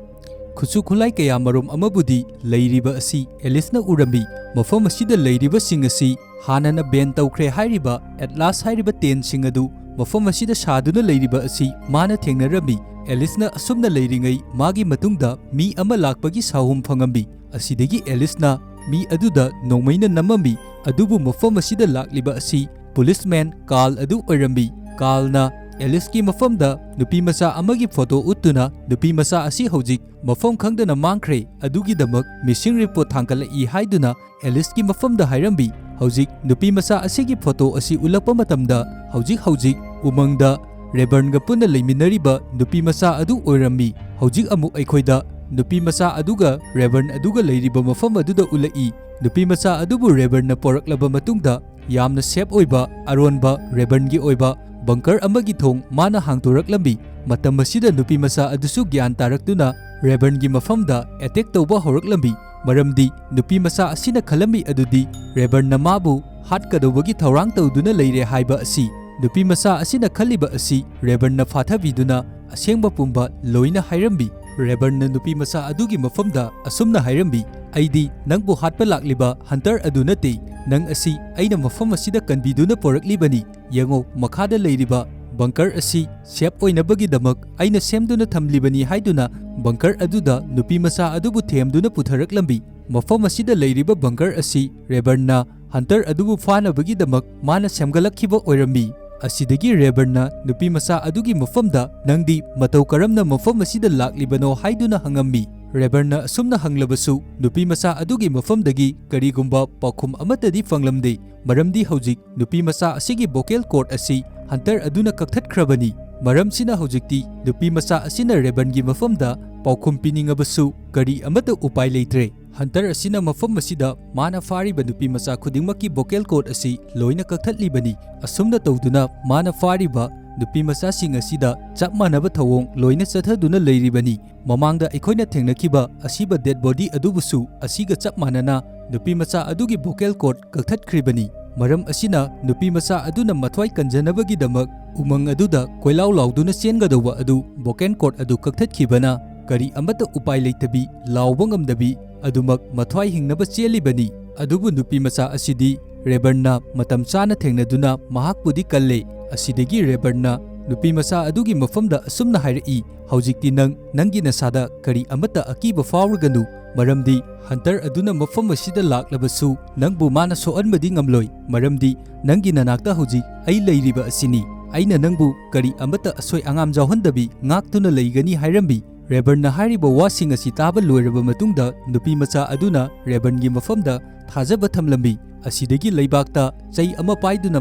ꯈꯨꯠꯁꯨ ꯈꯨꯠꯂꯥꯏ ꯀꯌꯥ ꯃꯔꯨꯝ ꯑꯃꯕꯨꯗꯤ ꯂꯩꯔꯤꯕ ꯑꯁꯤ ꯑꯦꯂꯤꯁꯅ ꯎꯔꯝꯃꯤ꯫ ꯃꯐꯝ ꯑꯁꯤꯗ ꯂꯩꯔꯤꯕꯁꯤꯡ ꯑꯁꯤ ꯍꯥꯟꯅꯅ ꯕꯦꯟ ꯇꯧꯈ꯭ꯔꯦ ꯍꯥꯏꯔꯤꯕ ꯑꯦꯠꯂꯥꯁ ꯍꯥꯏꯔꯤꯕ ꯇꯦꯟꯁꯤꯡ ꯑꯗꯨ ꯃꯐꯝ ꯑꯁꯤꯗ ꯁꯥꯗꯨꯅ ꯂꯩꯔꯤꯕ ꯑꯁꯤ ꯃꯥꯅ ꯊꯦꯡꯅꯔꯝꯃꯤ꯫ ꯑꯦꯂꯤꯁꯅ ꯑꯁꯨꯝꯅ ꯂꯩꯔꯤꯉꯩ ꯃꯥꯒꯤ ꯃꯇꯨꯡꯗ ꯃꯤ ꯑꯃ ꯂꯥꯛꯄꯒꯤ ꯁꯥꯍꯨꯝ ꯐꯪꯉꯝꯃꯤ꯫ ꯑꯁꯤꯗꯒꯤ ꯑꯦꯂꯤꯁꯅ ꯃꯤ ꯑꯗꯨꯗ ꯅꯣꯡꯃꯩꯅ ꯅꯝꯃꯝꯃꯤ꯫ ꯑꯗꯨꯕꯨ ꯃꯐꯝ ꯑꯁꯤꯗ ꯂꯥꯛꯂꯤꯕ ꯑꯁꯤ ꯄꯨꯂꯤꯁꯃꯦꯟ ꯀꯥꯔꯜ ꯑꯗꯨ ꯑꯣꯏꯔꯝꯃꯤ꯫ ꯀꯥꯔꯜꯅ ꯑꯦꯂꯤꯁꯀꯤ ꯃꯐꯝꯗ ꯅꯨꯄꯤ ꯃꯆꯥ ꯑꯃꯒꯤ ꯐꯣꯇꯣ ꯎꯠꯇꯨꯅ ꯅꯨꯄꯤ ꯃꯆꯥ ꯑꯁꯤ ꯍꯧꯖꯤꯛ ꯃꯐꯝ ꯈꯪꯗꯅ ꯃꯥꯡꯈ꯭ꯔꯦ, ꯑꯗꯨꯒꯤꯗꯃꯛ ꯃꯤꯁꯤꯡ ꯔꯤꯄꯣꯔꯠ ꯊꯥꯡꯒꯠꯂꯛꯏ ꯍꯥꯏꯗꯨꯅ ꯑꯦꯂꯤꯁꯀꯤ ꯃꯐꯝꯗ ꯍꯥꯏꯔꯝꯃꯤ꯫ ꯍꯧꯖꯤꯛ ꯅꯨꯄꯤ ꯃꯆꯥ ꯑꯁꯤꯒꯤ ꯐꯣꯇꯣ ꯑꯁꯤ ꯎꯠꯂꯛꯄ ꯃꯇꯝꯗ ꯍꯧꯖꯤꯛ ꯍꯧꯖꯤꯛ ꯎꯃꯪꯗ ꯔꯦꯕꯔꯟꯒ ꯄꯨꯟꯅ ꯂꯩꯃꯤꯟꯅꯔꯤꯕ ꯅꯨꯄꯤ ꯃꯆꯥ ꯑꯗꯨ ꯑꯣꯏꯔꯝꯃꯤ꯫ ꯍꯧꯖꯤꯛ ꯑꯃꯨꯛ ꯑꯩꯈꯣꯏꯗ ꯅꯨꯄꯤ ꯃꯆꯥ ꯑꯗꯨꯒ ꯔꯦꯕꯔꯟ ꯑꯗꯨꯒ ꯂꯩꯔꯤꯕ ꯃꯐꯝ ꯑꯗꯨꯗ ꯎꯠꯂꯛꯏ꯫ ꯅꯨꯄꯤ ꯃꯆꯥ ꯑꯗꯨꯕꯨ ꯔꯦꯕꯔꯟꯅ ꯄꯣꯔꯛꯂꯕ ꯃꯇꯨꯡꯗ ꯌꯥꯝꯅ ꯁꯦꯐ ꯑꯣꯏꯕ ꯑꯔꯣꯟꯕ ꯔꯦꯕꯔꯟꯒꯤ ꯑꯣꯏꯕ ꯕꯪꯀꯔ ꯑꯃꯒꯤ ꯊꯣꯡ ꯃꯥꯅ ꯍꯥꯡꯗꯣꯔꯛꯂꯝꯃꯤ꯫ ꯃꯇꯝ ꯑꯁꯤꯗ ꯅꯨꯄꯤ ꯃꯆꯥ ꯑꯗꯨꯁꯨ ꯒ꯭ꯌꯥꯟ ꯇꯥꯔꯛꯇꯨꯅ ꯔꯦꯕꯔꯟꯒꯤ ꯃꯐꯝꯗ ꯑꯦꯇꯦꯛ ꯇꯧꯕ ꯍꯧꯔꯛꯂꯝꯃꯤ꯫ ꯃꯔꯝꯗꯤ ꯅꯨꯄꯤ ꯃꯆꯥ ꯑꯁꯤꯅ ꯈꯜꯂꯝꯃꯤ ꯑꯗꯨꯗꯤ ꯔꯦꯕꯔꯟꯅ ꯃꯥꯕꯨ ꯍꯥꯠꯀꯗꯧꯕꯒꯤ ꯊꯧꯔꯥꯡ ꯇꯧꯗꯨꯅ ꯂꯩꯔꯦ ꯍꯥꯏꯕ ꯑꯁꯤ꯫ ꯅꯨꯄꯤ ꯃꯆꯥ ꯑꯁꯤꯅ ꯈꯜꯂꯤꯕ ꯑꯁꯤ ꯔꯦꯕꯔꯟꯅ ꯐꯥꯊꯕꯤꯗꯨꯅ ꯑꯁꯦꯡꯕ ꯄꯨꯝꯕ ꯂꯣꯏꯅ ꯍꯥꯏꯔꯝꯃꯤ꯫ ꯔꯦꯕꯔꯟꯅ ꯅꯨꯄꯤ ꯃꯆꯥ ꯑꯗꯨꯒꯤ ꯃꯐꯝꯗ ꯑꯁꯨꯝꯅ ꯍꯥꯏꯔꯝꯃꯤ, "ꯑꯩꯗꯤ ꯅꯪꯕꯨ ꯍꯥꯠꯄ ꯂꯥꯛꯂꯤꯕ ꯍꯟꯇꯔ ꯑꯗꯨ ꯅꯠꯇꯦ꯫ ꯅꯪ ꯑꯁꯤ ꯑꯩꯅ ꯃꯐꯝ ꯑꯁꯤꯗ ꯀꯟꯕꯤꯗꯨꯅ ꯄꯣꯔꯛꯂꯤꯕꯅꯤ꯫ ꯌꯦꯡꯉꯣ, ꯃꯈꯥꯗ ꯂꯩꯔꯤꯕ ꯕꯪꯀꯔ ꯑꯁꯤ ꯁꯦꯐ ꯑꯣꯏꯅꯕꯒꯤꯗꯃꯛ ꯑꯩꯅ ꯁꯦꯝꯗꯨꯅ ꯊꯝꯂꯤꯕꯅꯤ" ꯍꯥꯏꯗꯨꯅ ꯕꯪꯀꯔ ꯑꯗꯨꯗ ꯅꯨꯄꯤ ꯃꯆꯥ ꯑꯗꯨꯕꯨ ꯊꯦꯝꯗꯨꯅ ꯄꯨꯊꯔꯛꯂꯝꯃꯤ꯫ ꯃꯐꯝ ꯑꯁꯤꯗ ꯂꯩꯔꯤꯕ ꯕꯪꯀꯔ ꯑꯁꯤ ꯔꯦꯕꯔꯟꯅ ꯍꯟꯇꯔ ꯑꯗꯨꯕꯨ ꯐꯥꯅꯕꯒꯤꯗꯃꯛ ꯃꯥꯅ ꯁꯦꯝꯒꯠꯂꯛꯈꯤꯕ ꯑꯣꯏꯔꯝꯃꯤ꯫ ꯑꯁꯤꯗꯒꯤ ꯔꯦꯕꯔꯟꯅ ꯅꯨꯄꯤ ꯃꯆꯥ ꯑꯗꯨꯒꯤ ꯃꯐꯝꯗ, "ꯅꯪꯗꯤ ꯃꯇꯧ ꯀꯔꯝꯅ ꯃꯐꯝ ꯑꯁꯤꯗ ꯂꯥꯛꯂꯤꯕꯅꯣ?" ꯍꯥꯏꯗꯨꯅ ꯍꯪꯉꯝꯃꯤ꯫ ꯔꯦꯕꯔꯟꯅ ꯑꯁꯨꯝꯅ ꯍꯪꯂꯕꯁꯨ ꯅꯨꯄꯤ ꯃꯆꯥ ꯑꯗꯨꯒꯤ ꯃꯐꯝꯗꯒꯤ ꯀꯔꯤꯒꯨꯝꯕ ꯄꯥꯎꯈꯨꯝ ꯑꯃꯠꯇꯗꯤ ꯐꯪꯂꯝꯗꯦ, ꯃꯔꯝꯗꯤ ꯍꯧꯖꯤꯛ ꯅꯨꯄꯤ ꯃꯆꯥ ꯑꯁꯤꯒꯤ ꯚꯣꯀꯦꯜ ꯀꯣꯔꯗ ꯑꯁꯤ ꯍꯟꯇꯔ ꯑꯗꯨꯅ ꯀꯛꯊꯠꯈ꯭ꯔꯕꯅꯤ꯫ ꯃꯔꯝꯁꯤꯅ ꯍꯧꯖꯤꯛꯇꯤ ꯅꯨꯄꯤ ꯃꯆꯥ ꯑꯁꯤꯅ ꯔꯦꯕꯔꯟꯒꯤ ꯃꯐꯝꯗ ꯄꯥꯎꯈꯨꯝ ꯄꯤꯅꯤꯡꯉꯕꯁꯨ ꯀꯔꯤ ꯑꯃꯠꯇ ꯎꯄꯥꯏ ꯂꯩꯇ꯭ꯔꯦ꯫ ꯍꯟꯇꯔ ꯑꯁꯤꯅ ꯃꯐꯝ ꯑꯁꯤꯗ ꯃꯥꯅ ꯐꯥꯔꯤꯕ ꯅꯨꯄꯤ ꯃꯆꯥ ꯈꯨꯗꯤꯡꯃꯛꯀꯤ ꯚꯣꯀꯦꯜ ꯀꯣꯔꯗ ꯑꯁꯤ ꯂꯣꯏꯅ ꯀꯛꯊꯠꯂꯤꯕꯅꯤ꯫ ꯑꯁꯨꯝꯅ ꯇꯧꯗꯨꯅ ꯃꯥꯅ ꯐꯥꯔꯤꯕ ꯅꯨꯄꯤ ꯃꯆꯥꯁꯤꯡ ꯑꯁꯤꯗ ꯆꯞ ꯃꯥꯟꯅꯕ ꯊꯧꯑꯣꯡ ꯂꯣꯏꯅ ꯆꯠꯊꯗꯨꯅ ꯂꯩꯔꯤꯕꯅꯤ꯫ ꯃꯃꯥꯡꯗ ꯑꯩꯈꯣꯏꯅ ꯊꯦꯡꯅꯈꯤꯕ ꯑꯁꯤꯕ ꯗꯦꯗ ꯕꯣꯗꯤ ꯑꯗꯨꯕꯨꯁꯨ ꯑꯁꯤꯒ ꯆꯞ ꯃꯥꯟꯅꯅ ꯅꯨꯄꯤ ꯃꯆꯥ ꯑꯗꯨꯒꯤ ꯚꯣꯀꯦꯜ ꯀꯣꯔꯗ ꯀꯛꯊꯠꯈ꯭ꯔꯤꯕꯅꯤ꯫ ꯃꯔꯝ ꯑꯁꯤꯅ ꯅꯨꯄꯤ ꯃꯆꯥ ꯑꯗꯨꯅ ꯃꯊ꯭ꯋꯥꯏ ꯀꯟꯖꯅꯕꯒꯤꯗꯃꯛ ꯎꯃꯪ ꯑꯗꯨꯗ ꯀꯣꯏꯂꯥꯎ ꯂꯥꯎꯗꯨꯅ ꯆꯦꯟꯒꯗꯧꯕ ꯑꯗꯨ ꯚꯣꯀꯦꯜ ꯀꯣꯔꯗ ꯑꯗꯨ ꯀꯛꯊꯠꯈꯤꯕꯅ ꯀꯔꯤ ꯑꯃꯠꯇ ꯎꯄꯥꯏ ꯂꯩꯇꯕꯤ, ꯂꯥꯎꯕ ꯉꯝꯗꯕꯤ, ꯑꯗꯨꯃꯛ ꯃꯊ꯭ꯋꯥꯏ ꯍꯤꯡꯅꯕ ꯆꯦꯜꯂꯤꯕꯅꯤ꯫ ꯑꯗꯨꯕꯨ ꯅꯨꯄꯤꯃꯆꯥ ꯑꯁꯤꯗꯤ ꯔꯦꯕꯔꯟꯅ ꯃꯇꯝ ꯆꯥꯅ ꯊꯦꯡꯅꯗꯨꯅ ꯃꯍꯥꯛꯄꯨꯗꯤ ꯀꯜꯂꯦ꯫ ꯑꯁꯤꯗꯒꯤ ꯔꯦꯕꯔꯟꯅ ꯅꯨꯄꯤꯃꯆꯥ ꯑꯗꯨꯒꯤ ꯃꯐꯝꯗ ꯑꯁꯨꯝꯅ ꯍꯥꯏꯔꯛꯏ, "ꯍꯧꯖꯤꯛꯇꯤ ꯅꯪ ꯅꯪꯒꯤ ꯅꯁꯥꯗ ꯀꯔꯤ ꯑꯃꯠꯇ ꯑꯀꯤꯕ ꯐꯥꯎꯔꯒꯅꯨ, ꯃꯔꯝꯗꯤ ꯍꯟꯇꯔ ꯑꯗꯨꯅ ꯃꯐꯝ ꯑꯁꯤꯗ ꯂꯥꯛꯂꯕꯁꯨ ꯅꯪꯕꯨ ꯃꯥꯅ ꯁꯣꯛꯍꯟꯕꯗꯤ ꯉꯝꯂꯣꯏ, ꯃꯔꯝꯗꯤ ꯅꯪꯒꯤ ꯅꯅꯥꯛꯇ ꯍꯧꯖꯤꯛ ꯑꯩ ꯂꯩꯔꯤꯕ ꯑꯁꯤꯅꯤ꯫ ꯑꯩꯅ ꯅꯪꯕꯨ ꯀꯔꯤ ꯑꯃꯠꯇ ꯑꯁꯣꯏ ꯑꯉꯥꯝ ꯌꯥꯎꯍꯟꯗꯕꯤ ꯉꯥꯛꯇꯨꯅ ꯂꯩꯒꯅꯤ" ꯍꯥꯏꯔꯝꯃꯤ꯫ ꯔꯦꯕꯔꯟꯅ ꯍꯥꯏꯔꯤꯕ ꯋꯥꯁꯤꯡ ꯑꯁꯤ ꯇꯥꯕ ꯂꯣꯏꯔꯕ ꯃꯇꯨꯡꯗ, ꯅꯨꯄꯤꯃꯆꯥ ꯑꯗꯨꯅ ꯔꯦꯕꯔꯟꯒꯤ ꯃꯐꯝꯗ ꯊꯥꯖꯕ ꯊꯝꯂꯝꯃꯤ꯫ ꯑꯁꯤꯗꯒꯤ ꯂꯩꯕꯥꯛꯇ ꯆꯩ ꯑꯃ ꯄꯥꯏꯗꯨꯅ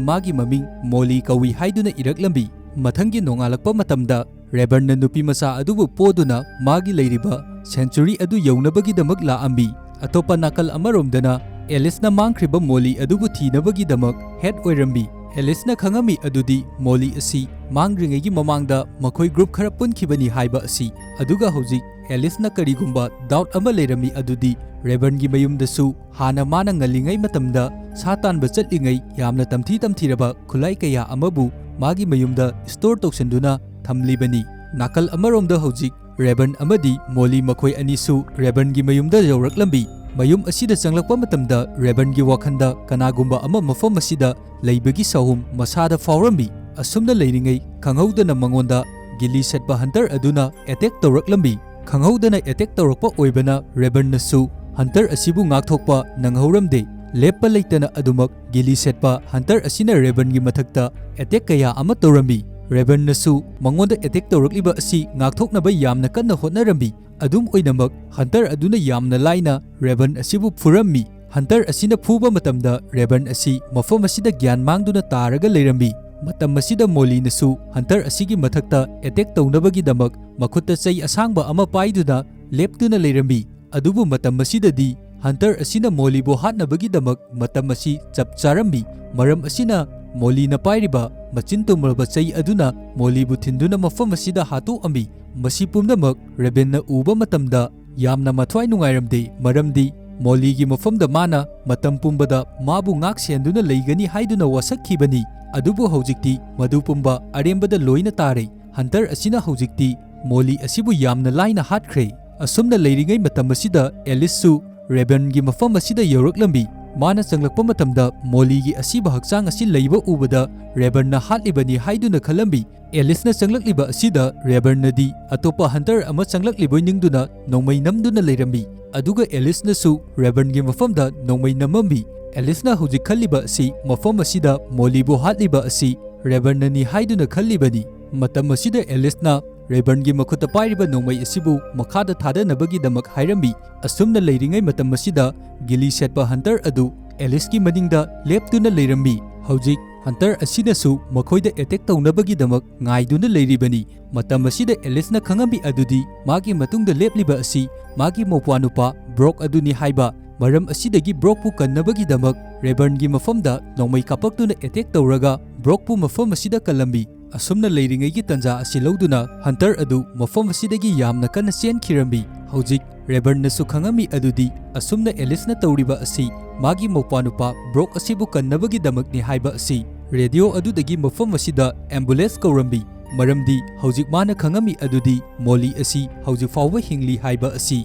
ꯃꯥꯒꯤ ꯃꯃꯤꯡ ꯃꯣꯂꯤ ꯀꯧꯏ ꯍꯥꯏꯗꯨꯅ ꯏꯔꯛꯂꯝꯃꯤ꯫ ꯃꯊꯪꯒꯤ ꯅꯣꯡꯉꯥꯜꯂꯛꯄ ꯃꯇꯝꯗ, ꯔꯦꯕꯔꯟꯅ ꯅꯨꯄꯤꯃꯆꯥ ꯑꯗꯨꯕꯨ ꯄꯣꯗꯨꯅ ꯃꯥꯒꯤ ꯂꯩꯔꯤꯕ ꯁꯦꯟꯆꯨꯔꯤ ꯑꯗꯨ ꯌꯧꯅꯕꯒꯤꯗꯃꯛ ꯂꯥꯛꯑꯝꯃꯤ꯫ ꯑꯇꯣꯞꯄ ꯅꯥꯀꯜ ꯑꯃꯔꯣꯝꯗꯅ, ꯑꯦꯂꯤꯁꯅ ꯃꯥꯡꯈ꯭ꯔꯤꯕ ꯃꯣꯂꯤ ꯑꯗꯨꯕꯨ ꯊꯤꯅꯕꯒꯤꯗꯃꯛ ꯍꯦꯗ ꯑꯣꯏꯔꯝꯃꯤ꯫ ꯑꯦꯂꯤꯁꯅ ꯈꯪꯉꯝꯃꯤ ꯑꯗꯨꯗꯤ ꯃꯣꯂꯤ ꯑꯁꯤ ꯃꯥꯡꯗ꯭ꯔꯤꯉꯩꯒꯤ ꯃꯃꯥꯡꯗ ꯃꯈꯣꯏ ꯒ꯭ꯔꯨꯞ ꯈꯔ ꯄꯨꯟꯈꯤꯕꯅꯤ ꯍꯥꯏꯕ ꯑꯁꯤ꯫ ꯑꯗꯨꯒ ꯍꯧꯖꯤꯛ ꯑꯦꯂꯤꯁꯅ ꯀꯔꯤꯒꯨꯝꯕ ꯗꯥꯎꯠ ꯑꯃ ꯂꯩꯔꯝꯃꯤ ꯑꯗꯨꯗꯤ, ꯔꯦꯕꯔꯟꯒꯤ ꯃꯌꯨꯝꯗꯁꯨ ꯍꯥꯟꯅ ꯃꯥꯅ ꯉꯜꯂꯤꯉꯩ ꯃꯇꯝꯗ ꯁꯥ ꯇꯥꯟꯕ ꯆꯠꯂꯤꯉꯩ ꯌꯥꯝꯅ ꯇꯝꯊꯤ ꯇꯝꯊꯤꯔꯕ ꯈꯨꯠꯂꯥꯏ ꯀꯌꯥ ꯑꯃꯕꯨ ꯃꯥꯒꯤ ꯃꯌꯨꯝꯗ ꯁ꯭ꯇꯣꯔ ꯇꯧꯁꯤꯟꯗꯨꯅ ꯊꯝꯂꯤꯕꯅꯤ꯫ ꯅꯥꯀꯜ ꯑꯃꯔꯣꯝꯗ ꯍꯧꯖꯤꯛ ꯔꯦꯕꯔꯟ ꯑꯃꯗꯤ ꯃꯣꯂꯤ ꯃꯈꯣꯏ ꯑꯅꯤꯁꯨ ꯔꯦꯕꯔꯟꯒꯤ ꯃꯌꯨꯝꯗ ꯌꯧꯔꯛꯂꯝꯃꯤ꯫ ꯃꯌꯨꯝ ꯑꯁꯤꯗ ꯆꯪꯂꯛꯄ ꯃꯇꯝꯗ ꯔꯦꯕꯔꯟꯒꯤ ꯋꯥꯈꯜꯗ ꯀꯅꯥꯒꯨꯝꯕ ꯑꯃ ꯃꯐꯝ ꯑꯁꯤꯗ ꯂꯩꯕꯒꯤ ꯁꯥꯍꯨꯝ ꯃꯁꯥꯗ ꯐꯥꯎꯔꯝꯃꯤ꯫ ꯑꯁꯨꯝꯅ ꯂꯩꯔꯤꯉꯩ ꯈꯪꯍꯧꯗꯅ ꯃꯉꯣꯟꯗ ꯒꯤꯂꯤ ꯁꯦꯠꯄ ꯍꯟꯇꯔ ꯑꯗꯨꯅ ꯑꯦꯇꯦꯛ ꯇꯧꯔꯛꯂꯝꯃꯤ꯫ ꯈꯪꯍꯧꯗꯅ ꯑꯦꯇꯦꯛ ꯇꯧꯔꯛꯄ ꯑꯣꯏꯕꯅ ꯔꯦꯕꯔꯟꯅꯁꯨ ꯍꯟꯇꯔ ꯑꯁꯤꯕꯨ ꯉꯥꯛꯊꯣꯛꯄ ꯅꯪꯍꯧꯔꯝꯗꯦ꯫ ꯂꯦꯞꯄ ꯂꯩꯇꯅ ꯑꯗꯨꯃꯛ ꯒꯤꯂꯤ ꯁꯦꯠꯄ ꯍꯟꯇꯔ ꯑꯁꯤꯅ ꯔꯦꯕꯔꯟꯒꯤ ꯃꯊꯛꯇ ꯑꯦꯇꯦꯛ ꯀꯌꯥ ꯑꯃ ꯇꯧꯔꯝꯃꯤ꯫ ꯔꯦꯕꯔꯟꯅꯁꯨ ꯃꯉꯣꯟꯗ ꯑꯦꯇꯦꯛ ꯇꯧꯔꯛꯂꯤꯕ ꯑꯁꯤ ꯉꯥꯛꯊꯣꯛꯅꯕ ꯌꯥꯝꯅ ꯀꯟꯅ ꯍꯣꯠꯅꯔꯝꯃꯤ꯫ ꯑꯗꯨꯝ ꯑꯣꯏꯅꯃꯛ, ꯍꯟꯇꯔ ꯑꯗꯨꯅ ꯌꯥꯝꯅ ꯂꯥꯏꯅ ꯔꯦꯕꯔꯟ ꯑꯁꯤꯕꯨ ꯐꯨꯔꯝꯃꯤ꯫ ꯍꯟꯇꯔ ꯑꯁꯤꯅ ꯐꯨꯕ ꯃꯇꯝꯗ ꯔꯦꯕꯔꯟ ꯑꯁꯤ ꯃꯐꯝ ꯑꯁꯤꯗ ꯒ꯭ꯌꯥꯟ ꯃꯥꯡꯗꯨꯅ ꯇꯥꯔꯒ ꯂꯩꯔꯝꯃꯤ꯫ ꯃꯇꯝ ꯑꯁꯤꯗ ꯃꯣꯂꯤꯅꯁꯨ ꯍꯟꯇꯔ ꯑꯁꯤꯒꯤ ꯃꯊꯛꯇ ꯑꯦꯇꯦꯛ ꯇꯧꯅꯕꯒꯤꯗꯃꯛ ꯃꯈꯨꯠꯇ ꯆꯩ ꯑꯁꯥꯡꯕ ꯑꯃ ꯄꯥꯏꯗꯨꯅ ꯂꯦꯞꯇꯨꯅ ꯂꯩꯔꯝꯃꯤ꯫ ꯑꯗꯨꯕꯨ ꯃꯇꯝ ꯑꯁꯤꯗꯗꯤ ꯍꯟꯇꯔ ꯑꯁꯤꯅ ꯃꯣꯂꯤꯕꯨ ꯍꯥꯠꯅꯕꯒꯤꯗꯃꯛ ꯃꯇꯝ ꯑꯁꯤ ꯆꯞ ꯆꯥꯔꯝꯃꯤ꯫ ꯃꯔꯝ ꯑꯁꯤꯅ ꯃꯣꯂꯤꯅ ꯄꯥꯏꯔꯤꯕ ꯃꯆꯤꯟ ꯇꯨꯝꯂꯕ ꯆꯩ ꯑꯗꯨꯅ ꯃꯣꯂꯤꯕꯨ ꯊꯤꯟꯗꯨꯅ ꯃꯐꯝ ꯑꯁꯤꯗ ꯍꯥꯠꯇꯣꯛꯑꯝꯃꯤ꯫ ꯃꯁꯤ ꯄꯨꯝꯅꯃꯛ ꯔꯦꯕꯔꯟꯅ ꯎꯕ ꯃꯇꯝꯗ ꯌꯥꯝꯅ ꯃꯊ꯭ꯋꯥꯏ ꯅꯨꯡꯉꯥꯏꯔꯝꯗꯦ, ꯃꯔꯝꯗꯤ ꯃꯣꯂꯤꯒꯤ ꯃꯐꯝꯗ ꯃꯥꯅ ꯃꯇꯝ ꯄꯨꯝꯕꯗ ꯃꯥꯕꯨ ꯉꯥꯛ ꯁꯦꯟꯗꯨꯅ ꯂꯩꯒꯅꯤ ꯍꯥꯏꯗꯨꯅ ꯋꯥꯁꯛꯈꯤꯕꯅꯤ꯫ ꯑꯗꯨꯕꯨ ꯍꯧꯖꯤꯛꯇꯤ ꯃꯗꯨ ꯄꯨꯝꯕ ꯑꯔꯦꯝꯕꯗ ꯂꯣꯏꯅ ꯇꯥꯔꯦ꯫ ꯍꯟꯇꯔ ꯑꯁꯤꯅ ꯍꯧꯖꯤꯛꯇꯤ ꯃꯣꯂꯤ ꯑꯁꯤꯕꯨ ꯌꯥꯝꯅ ꯂꯥꯏꯅ ꯍꯥꯠꯈ꯭ꯔꯦ꯫ ꯑꯁꯨꯝꯅ ꯂꯩꯔꯤꯉꯩ ꯃꯇꯝ ꯑꯁꯤꯗ ꯑꯦꯂꯤꯁꯁꯨ ꯔꯦꯕꯔꯟꯒꯤ ꯃꯐꯝ ꯑꯁꯤꯗ ꯌꯧꯔꯛꯂꯝꯃꯤ꯫ ꯃꯥꯅ ꯆꯪꯂꯛꯄ ꯃꯇꯝꯗ ꯃꯣꯂꯤꯒꯤ ꯑꯁꯤꯕ ꯍꯛꯆꯥꯡ ꯑꯁꯤ ꯂꯩꯕ ꯎꯕꯗ ꯔꯦꯕꯔꯟꯅ ꯍꯥꯠꯂꯤꯕꯅꯤ ꯍꯥꯏꯗꯨꯅ ꯈꯜꯂꯝꯃꯤ꯫ ꯑꯦꯂꯤꯁꯅ ꯆꯪꯂꯛꯂꯤꯕ ꯑꯁꯤꯗ ꯔꯦꯕꯔꯟꯅꯗꯤ ꯑꯇꯣꯞꯄ ꯍꯟꯇꯔ ꯑꯃ ꯆꯪꯂꯛꯂꯤꯕꯣꯏ ꯅꯤꯡꯗꯨꯅ ꯅꯣꯡꯃꯩ ꯅꯝꯗꯨꯅ ꯂꯩꯔꯝꯃꯤ꯫ ꯑꯗꯨꯒ ꯑꯦꯂꯤꯁꯅꯁꯨ ꯔꯦꯕꯔꯟꯒꯤ ꯃꯐꯝꯗ ꯅꯣꯡꯃꯩ ꯅꯝꯃꯝꯃꯤ꯫ ꯑꯦꯂꯤꯁꯅ ꯍꯧꯖꯤꯛ ꯈꯜꯂꯤꯕ ꯑꯁꯤ ꯃꯐꯝ ꯑꯁꯤꯗ ꯃꯣꯂꯤꯕꯨ ꯍꯥꯠꯂꯤꯕ ꯑꯁꯤ ꯔꯦꯕꯔꯟꯅꯅꯤ ꯍꯥꯏꯗꯨꯅ ꯈꯜꯂꯤꯕꯅꯤ꯫ ꯃꯇꯝ ꯑꯁꯤꯗ ꯑꯦꯂꯤꯁꯅ ꯔꯦꯕꯔꯟꯒꯤ ꯃꯈꯨꯠꯇ ꯄꯥꯏꯔꯤꯕ ꯅꯣꯡꯃꯩ ꯑꯁꯤꯕꯨ ꯃꯈꯥꯗ ꯊꯥꯗꯅꯕꯒꯤꯗꯃꯛ ꯍꯥꯏꯔꯝꯃꯤ꯫ ꯑꯁꯨꯝꯅ ꯂꯩꯔꯤꯉꯩ ꯃꯇꯝ ꯑꯁꯤꯗ ꯒꯤꯂꯤ ꯁꯦꯠꯄ ꯍꯟꯇꯔ ꯑꯗꯨ ꯑꯦꯂꯤꯁꯀꯤ ꯃꯅꯤꯡꯗ ꯂꯦꯞꯇꯨꯅ ꯂꯩꯔꯝꯃꯤ꯫ ꯍꯧꯖꯤꯛ ꯍꯟꯇꯔ ꯑꯁꯤꯅꯁꯨ ꯃꯈꯣꯏꯗ ꯑꯦꯇꯦꯛ ꯇꯧꯅꯕꯒꯤꯗꯃꯛ ꯉꯥꯏꯗꯨꯅ ꯂꯩꯔꯤꯕꯅꯤ꯫ ꯃꯇꯝ ꯑꯁꯤꯗ ꯑꯦꯂꯤꯁꯅ ꯈꯪꯉꯝꯃꯤ ꯑꯗꯨꯗꯤ ꯃꯥꯒꯤ ꯃꯇꯨꯡꯗ ꯂꯦꯞꯂꯤꯕ ꯑꯁꯤ ꯃꯥꯒꯤ ꯃꯧꯄ꯭ꯋꯥꯅꯨꯄꯥ ꯕ꯭ꯔꯣꯛ ꯑꯗꯨꯅꯤ ꯍꯥꯏꯕ꯫ ꯃꯔꯝ ꯑꯁꯤꯗꯒꯤ ꯕ꯭ꯔꯣꯛꯄꯨ ꯀꯟꯅꯕꯒꯤꯗꯃꯛ ꯔꯦꯕꯔꯟꯒꯤ ꯃꯐꯝꯗ ꯅꯣꯡꯃꯩ ꯀꯥꯞꯄꯛꯇꯨꯅ ꯑꯦꯇꯦꯛ ꯇꯧꯔꯒ ꯕ꯭ꯔꯣꯛꯄꯨ ꯃꯐꯝ ꯑꯁꯤꯗ ꯀꯜꯂꯝꯃꯤ꯫ ꯑꯁꯨꯝꯅ ꯂꯩꯔꯤꯉꯩꯒꯤ ꯇꯟꯖꯥ ꯑꯁꯤ ꯂꯧꯗꯨꯅ ꯍꯟꯇꯔ ꯑꯗꯨ ꯃꯐꯝ ꯑꯁꯤꯗꯒꯤ ꯌꯥꯝꯅ ꯀꯟꯅ ꯆꯦꯟꯈꯤꯔꯝꯃꯤ꯫ ꯍꯧꯖꯤꯛ ꯔꯦꯕꯔꯟꯅꯁꯨ ꯈꯪꯉꯝꯃꯤ ꯑꯗꯨꯗꯤ ꯑꯁꯨꯝꯅ ꯑꯦꯂꯤꯁꯅ ꯇꯧꯔꯤꯕ ꯑꯁꯤ ꯃꯥꯒꯤ ꯃꯧꯄ꯭ꯋꯥꯅꯨꯄꯥ ꯕ꯭ꯔꯣꯛ ꯑꯁꯤꯕꯨ ꯀꯟꯅꯕꯒꯤꯗꯃꯛꯅꯤ ꯍꯥꯏꯕ ꯑꯁꯤ꯫ ꯔꯦꯗꯤꯑꯣ ꯑꯗꯨꯗꯒꯤ ꯃꯐꯝ ꯑꯁꯤꯗ ꯑꯦꯝꯕꯨꯂꯦꯟꯁ ꯀꯧꯔꯝꯃꯤ, ꯃꯔꯝꯗꯤ ꯍꯧꯖꯤꯛ ꯃꯥꯅ ꯈꯪꯉꯝꯃꯤ ꯑꯗꯨꯗꯤ ꯃꯣꯂꯤ ꯑꯁꯤ ꯍꯧꯖꯤꯛ ꯐꯥꯎꯕ ꯍꯤꯡꯂꯤ ꯍꯥꯏꯕ ꯑꯁꯤ꯫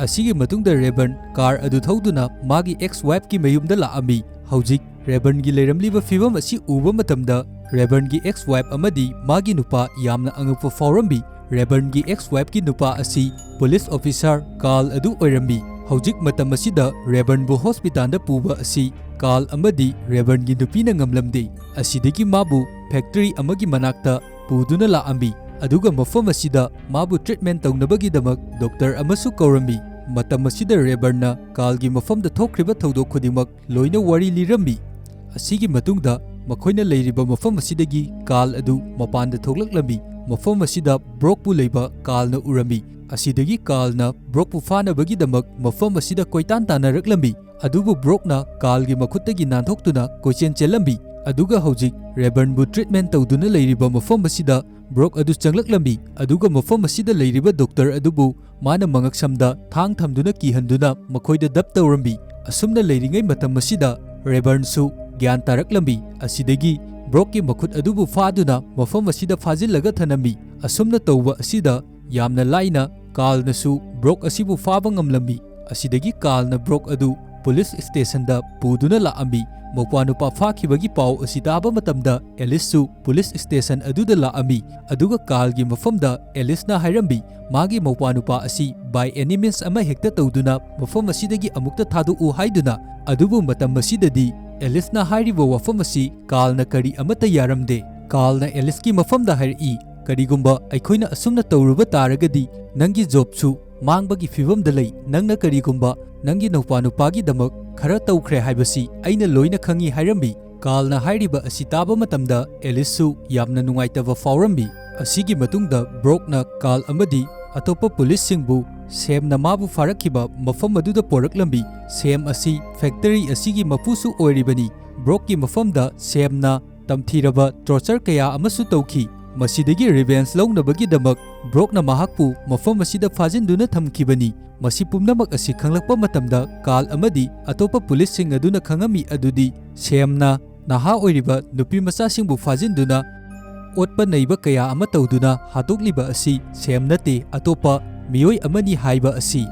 ꯑꯁꯤꯒꯤ ꯃꯇꯨꯡꯗ ꯔꯦꯕꯔꯟ ꯀꯥꯔ ꯑꯗꯨ ꯊꯧꯗꯨꯅ ꯃꯥꯒꯤ ꯑꯦꯛꯁ ꯋꯥꯏꯐꯀꯤ ꯃꯌꯨꯝꯗ ꯂꯥꯛꯑꯝꯃꯤ꯫ ꯍꯧꯖꯤꯛ ꯔꯦꯕꯔꯟꯒꯤ ꯂꯩꯔꯝꯂꯤꯕ ꯐꯤꯚꯝ ꯑꯁꯤ ꯎꯕ ꯃꯇꯝꯗ ꯔꯦꯕꯔꯟꯒꯤ ꯑꯦꯛꯁ ꯋꯥꯏꯐ ꯑꯃꯗꯤ ꯃꯥꯒꯤ ꯅꯨꯄꯥ ꯌꯥꯝꯅ ꯑꯉꯛꯄ ꯐꯥꯎꯔꯝꯃꯤ꯫ ꯔꯦꯕꯔꯟꯒꯤ ꯑꯦꯛꯁ ꯋꯥꯏꯐꯀꯤ ꯅꯨꯄꯥ ꯑꯁꯤ ꯄꯨꯂꯤꯁ ꯑꯣꯐꯤꯁꯥꯔ ꯀꯥꯔꯜ ꯑꯗꯨ ꯑꯣꯏꯔꯝꯃꯤ꯫ ꯍꯧꯖꯤꯛ ꯃꯇꯝ ꯑꯁꯤꯗ ꯔꯦꯕꯔꯟꯕꯨ ꯍꯣꯁꯄꯤꯇꯥꯜꯗ ꯄꯨꯕ ꯑꯁꯤ ꯀꯥꯔꯜ ꯑꯃꯗꯤ ꯔꯦꯕꯔꯟꯒꯤ ꯅꯨꯄꯤꯅ ꯉꯝꯂꯝꯗꯦ꯫ ꯑꯁꯤꯗꯒꯤ ꯃꯥꯕꯨ ꯐꯦꯛꯇꯔꯤ ꯑꯃꯒꯤ ꯃꯅꯥꯛꯇ ꯄꯨꯗꯨꯅ ꯂꯥꯛꯑꯝꯃꯤ, ꯑꯗꯨꯒ ꯃꯐꯝ ꯑꯁꯤꯗ ꯃꯥꯕꯨ ꯇ꯭ꯔꯤꯠꯃꯦꯟ ꯇꯧꯅꯕꯒꯤꯗꯃꯛ ꯗꯣꯛꯇꯔ ꯑꯃꯁꯨ ꯀꯧꯔꯝꯃꯤ꯫ ꯃꯇꯝ ꯑꯁꯤꯗ ꯔꯦꯕꯔꯟꯅ ꯀꯥꯔꯜꯒꯤ ꯃꯐꯝꯗ ꯊꯣꯛꯈ꯭ꯔꯤꯕ ꯊꯧꯗꯣꯛ ꯈꯨꯗꯤꯡꯃꯛ ꯂꯣꯏꯅ ꯋꯥꯔꯤ ꯂꯤꯔꯝꯃꯤ꯫ ꯑꯁꯤꯒꯤ ꯃꯇꯨꯡꯗ ꯃꯈꯣꯏꯅ ꯂꯩꯔꯤꯕ ꯃꯐꯝ ꯑꯁꯤꯗꯒꯤ ꯀꯥꯔꯜ ꯑꯗꯨ ꯃꯄꯥꯟꯗ ꯊꯣꯛꯂꯛꯂꯝꯃꯤ꯫ ꯃꯐꯝ ꯑꯁꯤꯗ ꯕ꯭ꯔꯣꯛꯄꯨ ꯂꯩꯕ ꯀꯥꯔꯜꯅ ꯎꯔꯝꯃꯤ꯫ ꯑꯁꯤꯗꯒꯤ ꯀꯥꯔꯜꯅ ꯕ꯭ꯔꯣꯛꯄꯨ ꯐꯥꯅꯕꯒꯤꯗꯃꯛ ꯃꯐꯝ ꯑꯁꯤꯗ ꯀꯣꯏꯇꯥꯟ ꯇꯥꯟꯅꯔꯛꯂꯝꯃꯤ꯫ ꯑꯗꯨꯕꯨ ꯕ꯭ꯔꯣꯛꯅ ꯀꯥꯔꯜꯒꯤ ꯃꯈꯨꯠꯇꯒꯤ ꯅꯥꯟꯊꯣꯛꯇꯨꯅ ꯀꯣꯏꯆꯦꯟ ꯆꯦꯜꯂꯝꯃꯤ꯫ ꯑꯗꯨꯒ ꯍꯧꯖꯤꯛ ꯔꯦꯕꯔꯟꯕꯨ ꯇ꯭ꯔꯤꯠꯃꯦꯟ ꯇꯧꯗꯨꯅ ꯂꯩꯔꯤꯕ ꯃꯐꯝ ꯑꯁꯤꯗ ꯕ꯭ꯔꯣꯛ ꯑꯗꯨ ꯆꯪꯂꯛꯂꯝꯃꯤ꯫ ꯑꯗꯨꯒ ꯃꯐꯝ ꯑꯁꯤꯗ ꯂꯩꯔꯤꯕ ꯗꯣꯛꯇꯔ ꯑꯗꯨꯕꯨ ꯃꯥꯅ ꯃꯉꯛꯁꯝꯗ ꯊꯥꯡ ꯊꯝꯗꯨꯅ ꯀꯤꯍꯟꯗꯨꯅ ꯃꯈꯣꯏꯗ ꯗꯞ ꯇꯧꯔꯝꯃꯤ꯫ ꯑꯁꯨꯝꯅ ꯂꯩꯔꯤꯉꯩ ꯃꯇꯝ ꯑꯁꯤꯗ ꯔꯦꯕꯔꯟꯁꯨ ꯒ꯭ꯌꯥꯟ ꯇꯥꯔꯛꯂꯝꯃꯤ꯫ ꯑꯁꯤꯗꯒꯤ ꯕ꯭ꯔꯣꯛꯀꯤ ꯃꯈꯨꯠ ꯑꯗꯨꯕꯨ ꯐꯥꯗꯨꯅ ꯃꯐꯝ ꯑꯁꯤꯗ ꯐꯥꯖꯤꯜꯂꯒ ꯊꯅꯝꯃꯤ꯫ ꯑꯁꯨꯝꯅ ꯇꯧꯕ ꯑꯁꯤꯗ ꯌꯥꯝꯅ ꯂꯥꯏꯅ ꯀꯥꯔꯜꯅꯁꯨ ꯕ꯭ꯔꯣꯛ ꯑꯁꯤꯕꯨ ꯐꯥꯕ ꯉꯝꯂꯝꯃꯤ꯫ ꯑꯁꯤꯗꯒꯤ ꯀꯥꯔꯜꯅ ꯕ꯭ꯔꯣꯛ ꯑꯗꯨ ꯄꯨꯂꯤꯁ ꯁ꯭ꯇꯦꯁꯟꯗ ꯄꯨꯗꯨꯅ ꯂꯥꯛꯑꯝꯃꯤ꯫ ꯃꯧꯄ꯭ꯋꯥꯅꯨꯄꯥ ꯐꯥꯈꯤꯕꯒꯤ ꯄꯥꯎ ꯑꯁꯤ ꯇꯥꯕ ꯃꯇꯝꯗ ꯑꯦꯂꯤꯁꯁꯨ ꯄꯨꯂꯤꯁ ꯁ꯭ꯇꯦꯁꯟ ꯑꯗꯨꯗ ꯂꯥꯛꯑꯝꯃꯤ꯫ ꯑꯗꯨꯒ ꯀꯥꯔꯜꯒꯤ ꯃꯐꯝꯗ ꯑꯦꯂꯤꯁꯅ ꯍꯥꯏꯔꯝꯃꯤ, ꯃꯥꯒꯤ ꯃꯧꯄ꯭ꯋꯥꯅꯨꯄꯥ ꯑꯁꯤ by any means ꯑꯃ ꯍꯦꯛꯇ ꯇꯧꯗꯨꯅ ꯃꯐꯝ ꯑꯁꯤꯗꯒꯤ ꯑꯃꯨꯛꯇ ꯊꯥꯗꯣꯛꯎ ꯍꯥꯏꯗꯨꯅ꯫ ꯑꯗꯨꯕꯨ ꯃꯇꯝ ꯑꯁꯤꯗꯗꯤ ꯑꯦꯂꯤꯁꯅ ꯍꯥꯏꯔꯤꯕ ꯋꯥꯐꯝ ꯑꯁꯤ ꯀꯥꯔꯜꯅ ꯀꯔꯤ ꯑꯃꯠꯇ ꯌꯥꯔꯝꯗꯦ꯫ ꯀꯥꯔꯜꯅ ꯑꯦꯂꯤꯁꯀꯤ ꯃꯐꯝꯗ ꯍꯥꯏꯔꯛꯏ, "ꯀꯔꯤꯒꯨꯝꯕ ꯑꯩꯈꯣꯏꯅ ꯑꯁꯨꯝꯅ ꯇꯧꯔꯨꯕ ꯇꯥꯔꯒꯗꯤ ꯅꯪꯒꯤ ꯖꯣꯕꯁꯨ ꯃꯥꯡꯕꯒꯤ ꯐꯤꯕꯝꯗ ꯂꯩ꯫ ꯅꯪꯅ ꯀꯔꯤꯒꯨꯝꯕ ꯅꯪꯒꯤ ꯅꯧꯄꯥꯅꯨꯄꯥꯒꯤꯗꯃꯛ ꯈꯔ ꯇꯧꯈ꯭ꯔꯦ ꯍꯥꯏꯕꯁꯤ ꯑꯩꯅ ꯂꯣꯏꯅ ꯈꯪꯏ" ꯍꯥꯏꯔꯝꯃꯤ꯫ ꯀꯥꯔꯜꯅ ꯍꯥꯏꯔꯤꯕ ꯑꯁꯤ ꯇꯥꯕ ꯃꯇꯝꯗ ꯑꯦꯂꯤꯁꯁꯨ ꯌꯥꯝꯅ ꯅꯨꯡꯉꯥꯏꯇꯕ ꯐꯥꯎꯔꯝꯃꯤ꯫ ꯑꯁꯤꯒꯤ ꯃꯇꯨꯡꯗ ꯕ꯭ꯔꯣꯛꯅ ꯀꯥꯔꯜ ꯑꯃꯗꯤ ꯑꯇꯣꯞꯄ ꯄꯨꯂꯤꯁꯁꯤꯡꯕꯨ ꯁꯦꯝꯅ ꯃꯥꯕꯨ ꯐꯥꯔꯛꯈꯤꯕ ꯃꯐꯝ ꯑꯗꯨꯗ ꯄꯣꯔꯛꯂꯝꯃꯤ꯫ ꯁꯦꯝ ꯑꯁꯤ ꯐꯦꯛꯇꯔꯤ ꯑꯁꯤꯒꯤ ꯃꯄꯨꯁꯨ ꯑꯣꯏꯔꯤꯕꯅꯤ꯫ ꯕ꯭ꯔꯣꯛꯀꯤ ꯃꯐꯝꯗ ꯁꯦꯝꯅ ꯇꯝꯊꯤꯔꯕ ꯇꯣꯔꯆꯔ ꯀꯌꯥ ꯑꯃꯁꯨ ꯇꯧꯈꯤ꯫ ꯃꯁꯤꯗꯒꯤ ꯔꯤꯚꯦꯟꯖ ꯂꯧꯅꯕꯒꯤꯗꯃꯛ ꯕ꯭ꯔꯣꯛꯅ ꯃꯍꯥꯛꯄꯨ ꯃꯐꯝ ꯑꯁꯤꯗ ꯐꯥꯖꯤꯟꯗꯨꯅ ꯊꯝꯈꯤꯕꯅꯤ꯫ ꯃꯁꯤ ꯄꯨꯝꯅꯃꯛ ꯑꯁꯤ ꯈꯪꯂꯛꯄ ꯃꯇꯝꯗ ꯀꯥꯔꯜ ꯑꯃꯗꯤ ꯑꯇꯣꯞꯄ ꯄꯨꯂꯤꯁꯁꯤꯡ ꯑꯗꯨꯅ ꯈꯪꯉꯝꯃꯤ ꯑꯗꯨꯗꯤ ꯁꯦꯝꯅ ꯅꯍꯥ ꯑꯣꯏꯔꯤꯕ ꯅꯨꯄꯤ ꯃꯆꯥꯁꯤꯡꯕꯨ ꯐꯥꯖꯤꯟꯗꯨꯅ ꯑꯣꯠꯄ ꯅꯩꯕ ꯀꯌꯥ ꯑꯃ ꯇꯧꯗꯨꯅ ꯍꯥꯠꯇꯣꯛꯂꯤꯕ ꯑꯁꯤ ꯁꯦꯝ ꯅꯠꯇꯦ, ꯑꯇꯣꯞꯄ ꯃꯤꯑꯣꯏ ꯑꯃꯅꯤ ꯍꯥꯏꯕ ꯑꯁꯤ꯫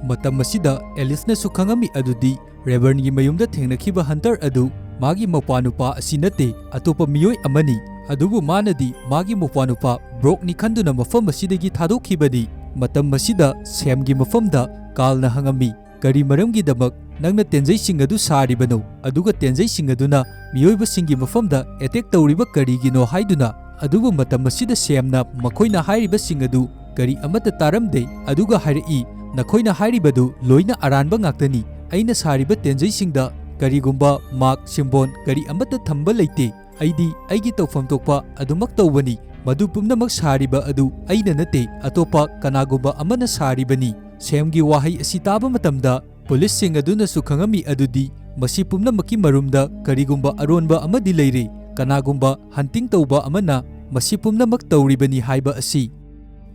ꯃꯇꯝ ꯑꯁꯤꯗ ꯑꯦꯂꯤꯁꯅꯁꯨ ꯈꯪꯉꯝꯃꯤ ꯑꯗꯨꯗꯤ ꯔꯦꯕꯔꯟꯒꯤ ꯃꯌꯨꯝꯗ ꯊꯦꯡꯅꯈꯤꯕ ꯍꯟꯇꯔ ꯑꯗꯨ ꯃꯥꯒꯤ ꯃꯧꯄꯥꯅꯨꯄꯥ ꯑꯁꯤ ꯅꯠꯇꯦ, ꯑꯇꯣꯞꯄ ꯃꯤꯑꯣꯏ ꯑꯃꯅꯤ꯫ ꯑꯗꯨꯕꯨ ꯃꯥꯅꯗꯤ ꯃꯥꯒꯤ ꯃꯧꯄꯥꯅꯨꯄꯥ ꯕ꯭ꯔꯣꯛꯅꯤ ꯈꯟꯗꯨꯅ ꯃꯐꯝ ꯑꯁꯤꯗꯒꯤ ꯊꯥꯗꯣꯛꯈꯤꯕꯅꯤ꯫ ꯃꯇꯝ ꯑꯁꯤꯗ ꯁꯦꯝꯒꯤ ꯃꯐꯝꯗ ꯀꯥꯔꯜꯅ ꯍꯪꯉꯝꯃꯤ, "ꯀꯔꯤ ꯃꯔꯝꯒꯤꯗꯃꯛ ꯅꯪꯅ ꯇꯦꯟꯖꯩꯁꯤꯡ ꯑꯗꯨ ꯁꯥꯔꯤꯕꯅꯣ? ꯑꯗꯨꯒ ꯇꯦꯟꯖꯩꯁꯤꯡ ꯑꯗꯨꯅ ꯃꯤꯑꯣꯏꯕꯁꯤꯡꯒꯤ ꯃꯐꯝꯗ ꯑꯦꯇꯦꯛ ꯇꯧꯔꯤꯕ ꯀꯔꯤꯒꯤꯅꯣ?" ꯍꯥꯏꯗꯨꯅ꯫ ꯑꯗꯨꯕꯨ ꯃꯇꯝ ꯑꯁꯤꯗ ꯁꯦꯝꯅ ꯃꯈꯣꯏꯅ ꯍꯥꯏꯔꯤꯕꯁꯤꯡ ꯑꯗꯨ ꯀꯔꯤ ꯑꯃꯠꯇ ꯇꯥꯔꯝꯗꯦ, ꯑꯗꯨꯒ ꯍꯥꯏꯔꯛꯏ, "ꯅꯈꯣꯏꯅ ꯍꯥꯏꯔꯤꯕꯗꯨ ꯂꯣꯏꯅ ꯑꯔꯥꯟꯕ ꯉꯥꯛꯇꯅꯤ꯫ ꯑꯩꯅ ꯁꯥꯔꯤꯕ ꯇꯦꯟꯖꯩꯁꯤꯡꯗ ꯀꯔꯤꯒꯨꯝꯕ ꯃꯥꯔꯛ, ꯁꯤꯝꯕꯣꯟ ꯀꯔꯤ ꯑꯃꯠꯇ ꯊꯝꯕ ꯂꯩꯇꯦ꯫ ꯑꯩꯗꯤ ꯑꯩꯒꯤ ꯇꯧꯐꯝ ꯊꯣꯛꯄ ꯑꯗꯨꯃꯛ ꯇꯧꯕꯅꯤ꯫ ꯃꯗꯨ ꯄꯨꯝꯅꯃꯛ ꯁꯥꯔꯤꯕ ꯑꯗꯨ ꯑꯩꯅ ꯅꯠꯇꯦ, ꯑꯇꯣꯞꯄ ꯀꯅꯥꯒꯨꯝꯕ ꯑꯃꯅ ꯁꯥꯔꯤꯕꯅꯤ"꯫ ꯁꯦꯝꯒꯤ ꯋꯥꯍꯩ ꯑꯁꯤ ꯇꯥꯕ ꯃꯇꯝꯗ ꯄꯨꯂꯤꯁꯁꯤꯡ ꯑꯗꯨꯅꯁꯨ ꯈꯪꯉꯝꯃꯤ ꯑꯗꯨꯗꯤ ꯃꯁꯤ ꯄꯨꯝꯅꯃꯛꯀꯤ ꯃꯔꯨꯝꯗ ꯀꯔꯤꯒꯨꯝꯕ ꯑꯔꯣꯟꯕ ꯑꯃꯗꯤ ꯂꯩꯔꯦ, ꯀꯅꯥꯒꯨꯝꯕ ꯍꯟꯇꯤꯡ ꯇꯧꯕ ꯑꯃꯅ ꯃꯁꯤ ꯄꯨꯝꯅꯃꯛ ꯇꯧꯔꯤꯕꯅꯤ ꯍꯥꯏꯕ ꯑꯁꯤ꯫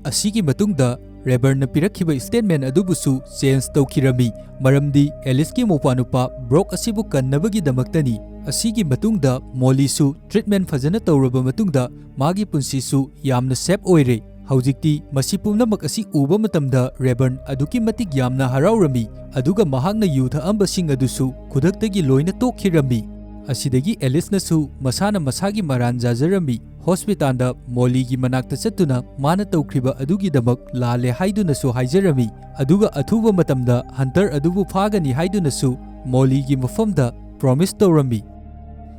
ꯑꯁꯤꯒꯤ ꯃꯇꯨꯡꯗ ꯔꯦꯕꯔꯅ ꯄꯤꯔꯛꯈꯤꯕ ꯁ꯭ꯇꯦꯠꯃꯦꯟ ꯑꯗꯨꯕꯨꯁꯨ ꯆꯦꯟꯖ ꯇꯧꯈꯤꯔꯝꯃꯤ, ꯃꯔꯝꯗꯤ ꯑꯦꯂꯤꯁꯀꯤ ꯃꯧꯄꯥꯅꯨꯄꯥ ꯕ꯭ꯔꯣꯛ ꯑꯁꯤꯕꯨ ꯀꯟꯅꯕꯒꯤꯗꯃꯛꯇꯅꯤ꯫ ꯑꯁꯤꯒꯤ ꯃꯇꯨꯡꯗ ꯃꯣꯂꯤꯁꯨ ꯇ꯭ꯔꯤꯠꯃꯦꯟ ꯐꯖꯅ ꯇꯧꯔꯕ ꯃꯇꯨꯡꯗ ꯃꯥꯒꯤ ꯄꯨꯟꯁꯤꯁꯨ ꯌꯥꯝꯅ ꯁꯦꯐ ꯑꯣꯏꯔꯦ꯫ ꯍꯧꯖꯤꯛꯇꯤ ꯃꯁꯤ ꯄꯨꯝꯅꯃꯛ ꯑꯁꯤ ꯎꯕ ꯃꯇꯝꯗ ꯔꯦꯕꯔꯟ ꯑꯗꯨꯛꯀꯤ ꯃꯇꯤꯛ ꯌꯥꯝꯅ ꯍꯔꯥꯎꯔꯝꯃꯤ, ꯑꯗꯨꯒ ꯃꯍꯥꯛꯅ ꯌꯨ ꯊꯛꯑꯝꯕꯁꯤꯡ ꯑꯗꯨꯁꯨ ꯈꯨꯗꯛꯇꯒꯤ ꯂꯣꯏꯅ ꯇꯣꯛꯈꯤꯔꯝꯃꯤ꯫ ꯑꯁꯤꯗꯒꯤ ꯑꯦꯂꯤꯁꯅꯁꯨ ꯃꯁꯥꯅ ꯃꯁꯥꯒꯤ ꯃꯔꯥꯟ ꯆꯥꯖꯔꯝꯃꯤ꯫ ꯍꯣꯁꯄꯤꯇꯥꯜꯗ ꯃꯣꯂꯤꯒꯤ ꯃꯅꯥꯛꯇ ꯆꯠꯇꯨꯅ ꯃꯥꯅ ꯇꯧꯈ꯭ꯔꯤꯕ ꯑꯗꯨꯒꯤꯗꯃꯛ ꯂꯥꯜꯂꯦ ꯍꯥꯏꯗꯨꯅꯁꯨ ꯍꯥꯏꯖꯔꯝꯃꯤ, ꯑꯗꯨꯒ ꯑꯊꯨꯕ ꯃꯇꯝꯗ ꯍꯟꯇꯔ ꯑꯗꯨꯕꯨ ꯐꯥꯒꯅꯤ ꯍꯥꯏꯗꯨꯅꯁꯨ ꯃꯣꯂꯤꯒꯤ ꯃꯐꯝꯗ ꯄ꯭ꯔꯣꯃꯤꯁ ꯇꯧꯔꯝꯃꯤ꯫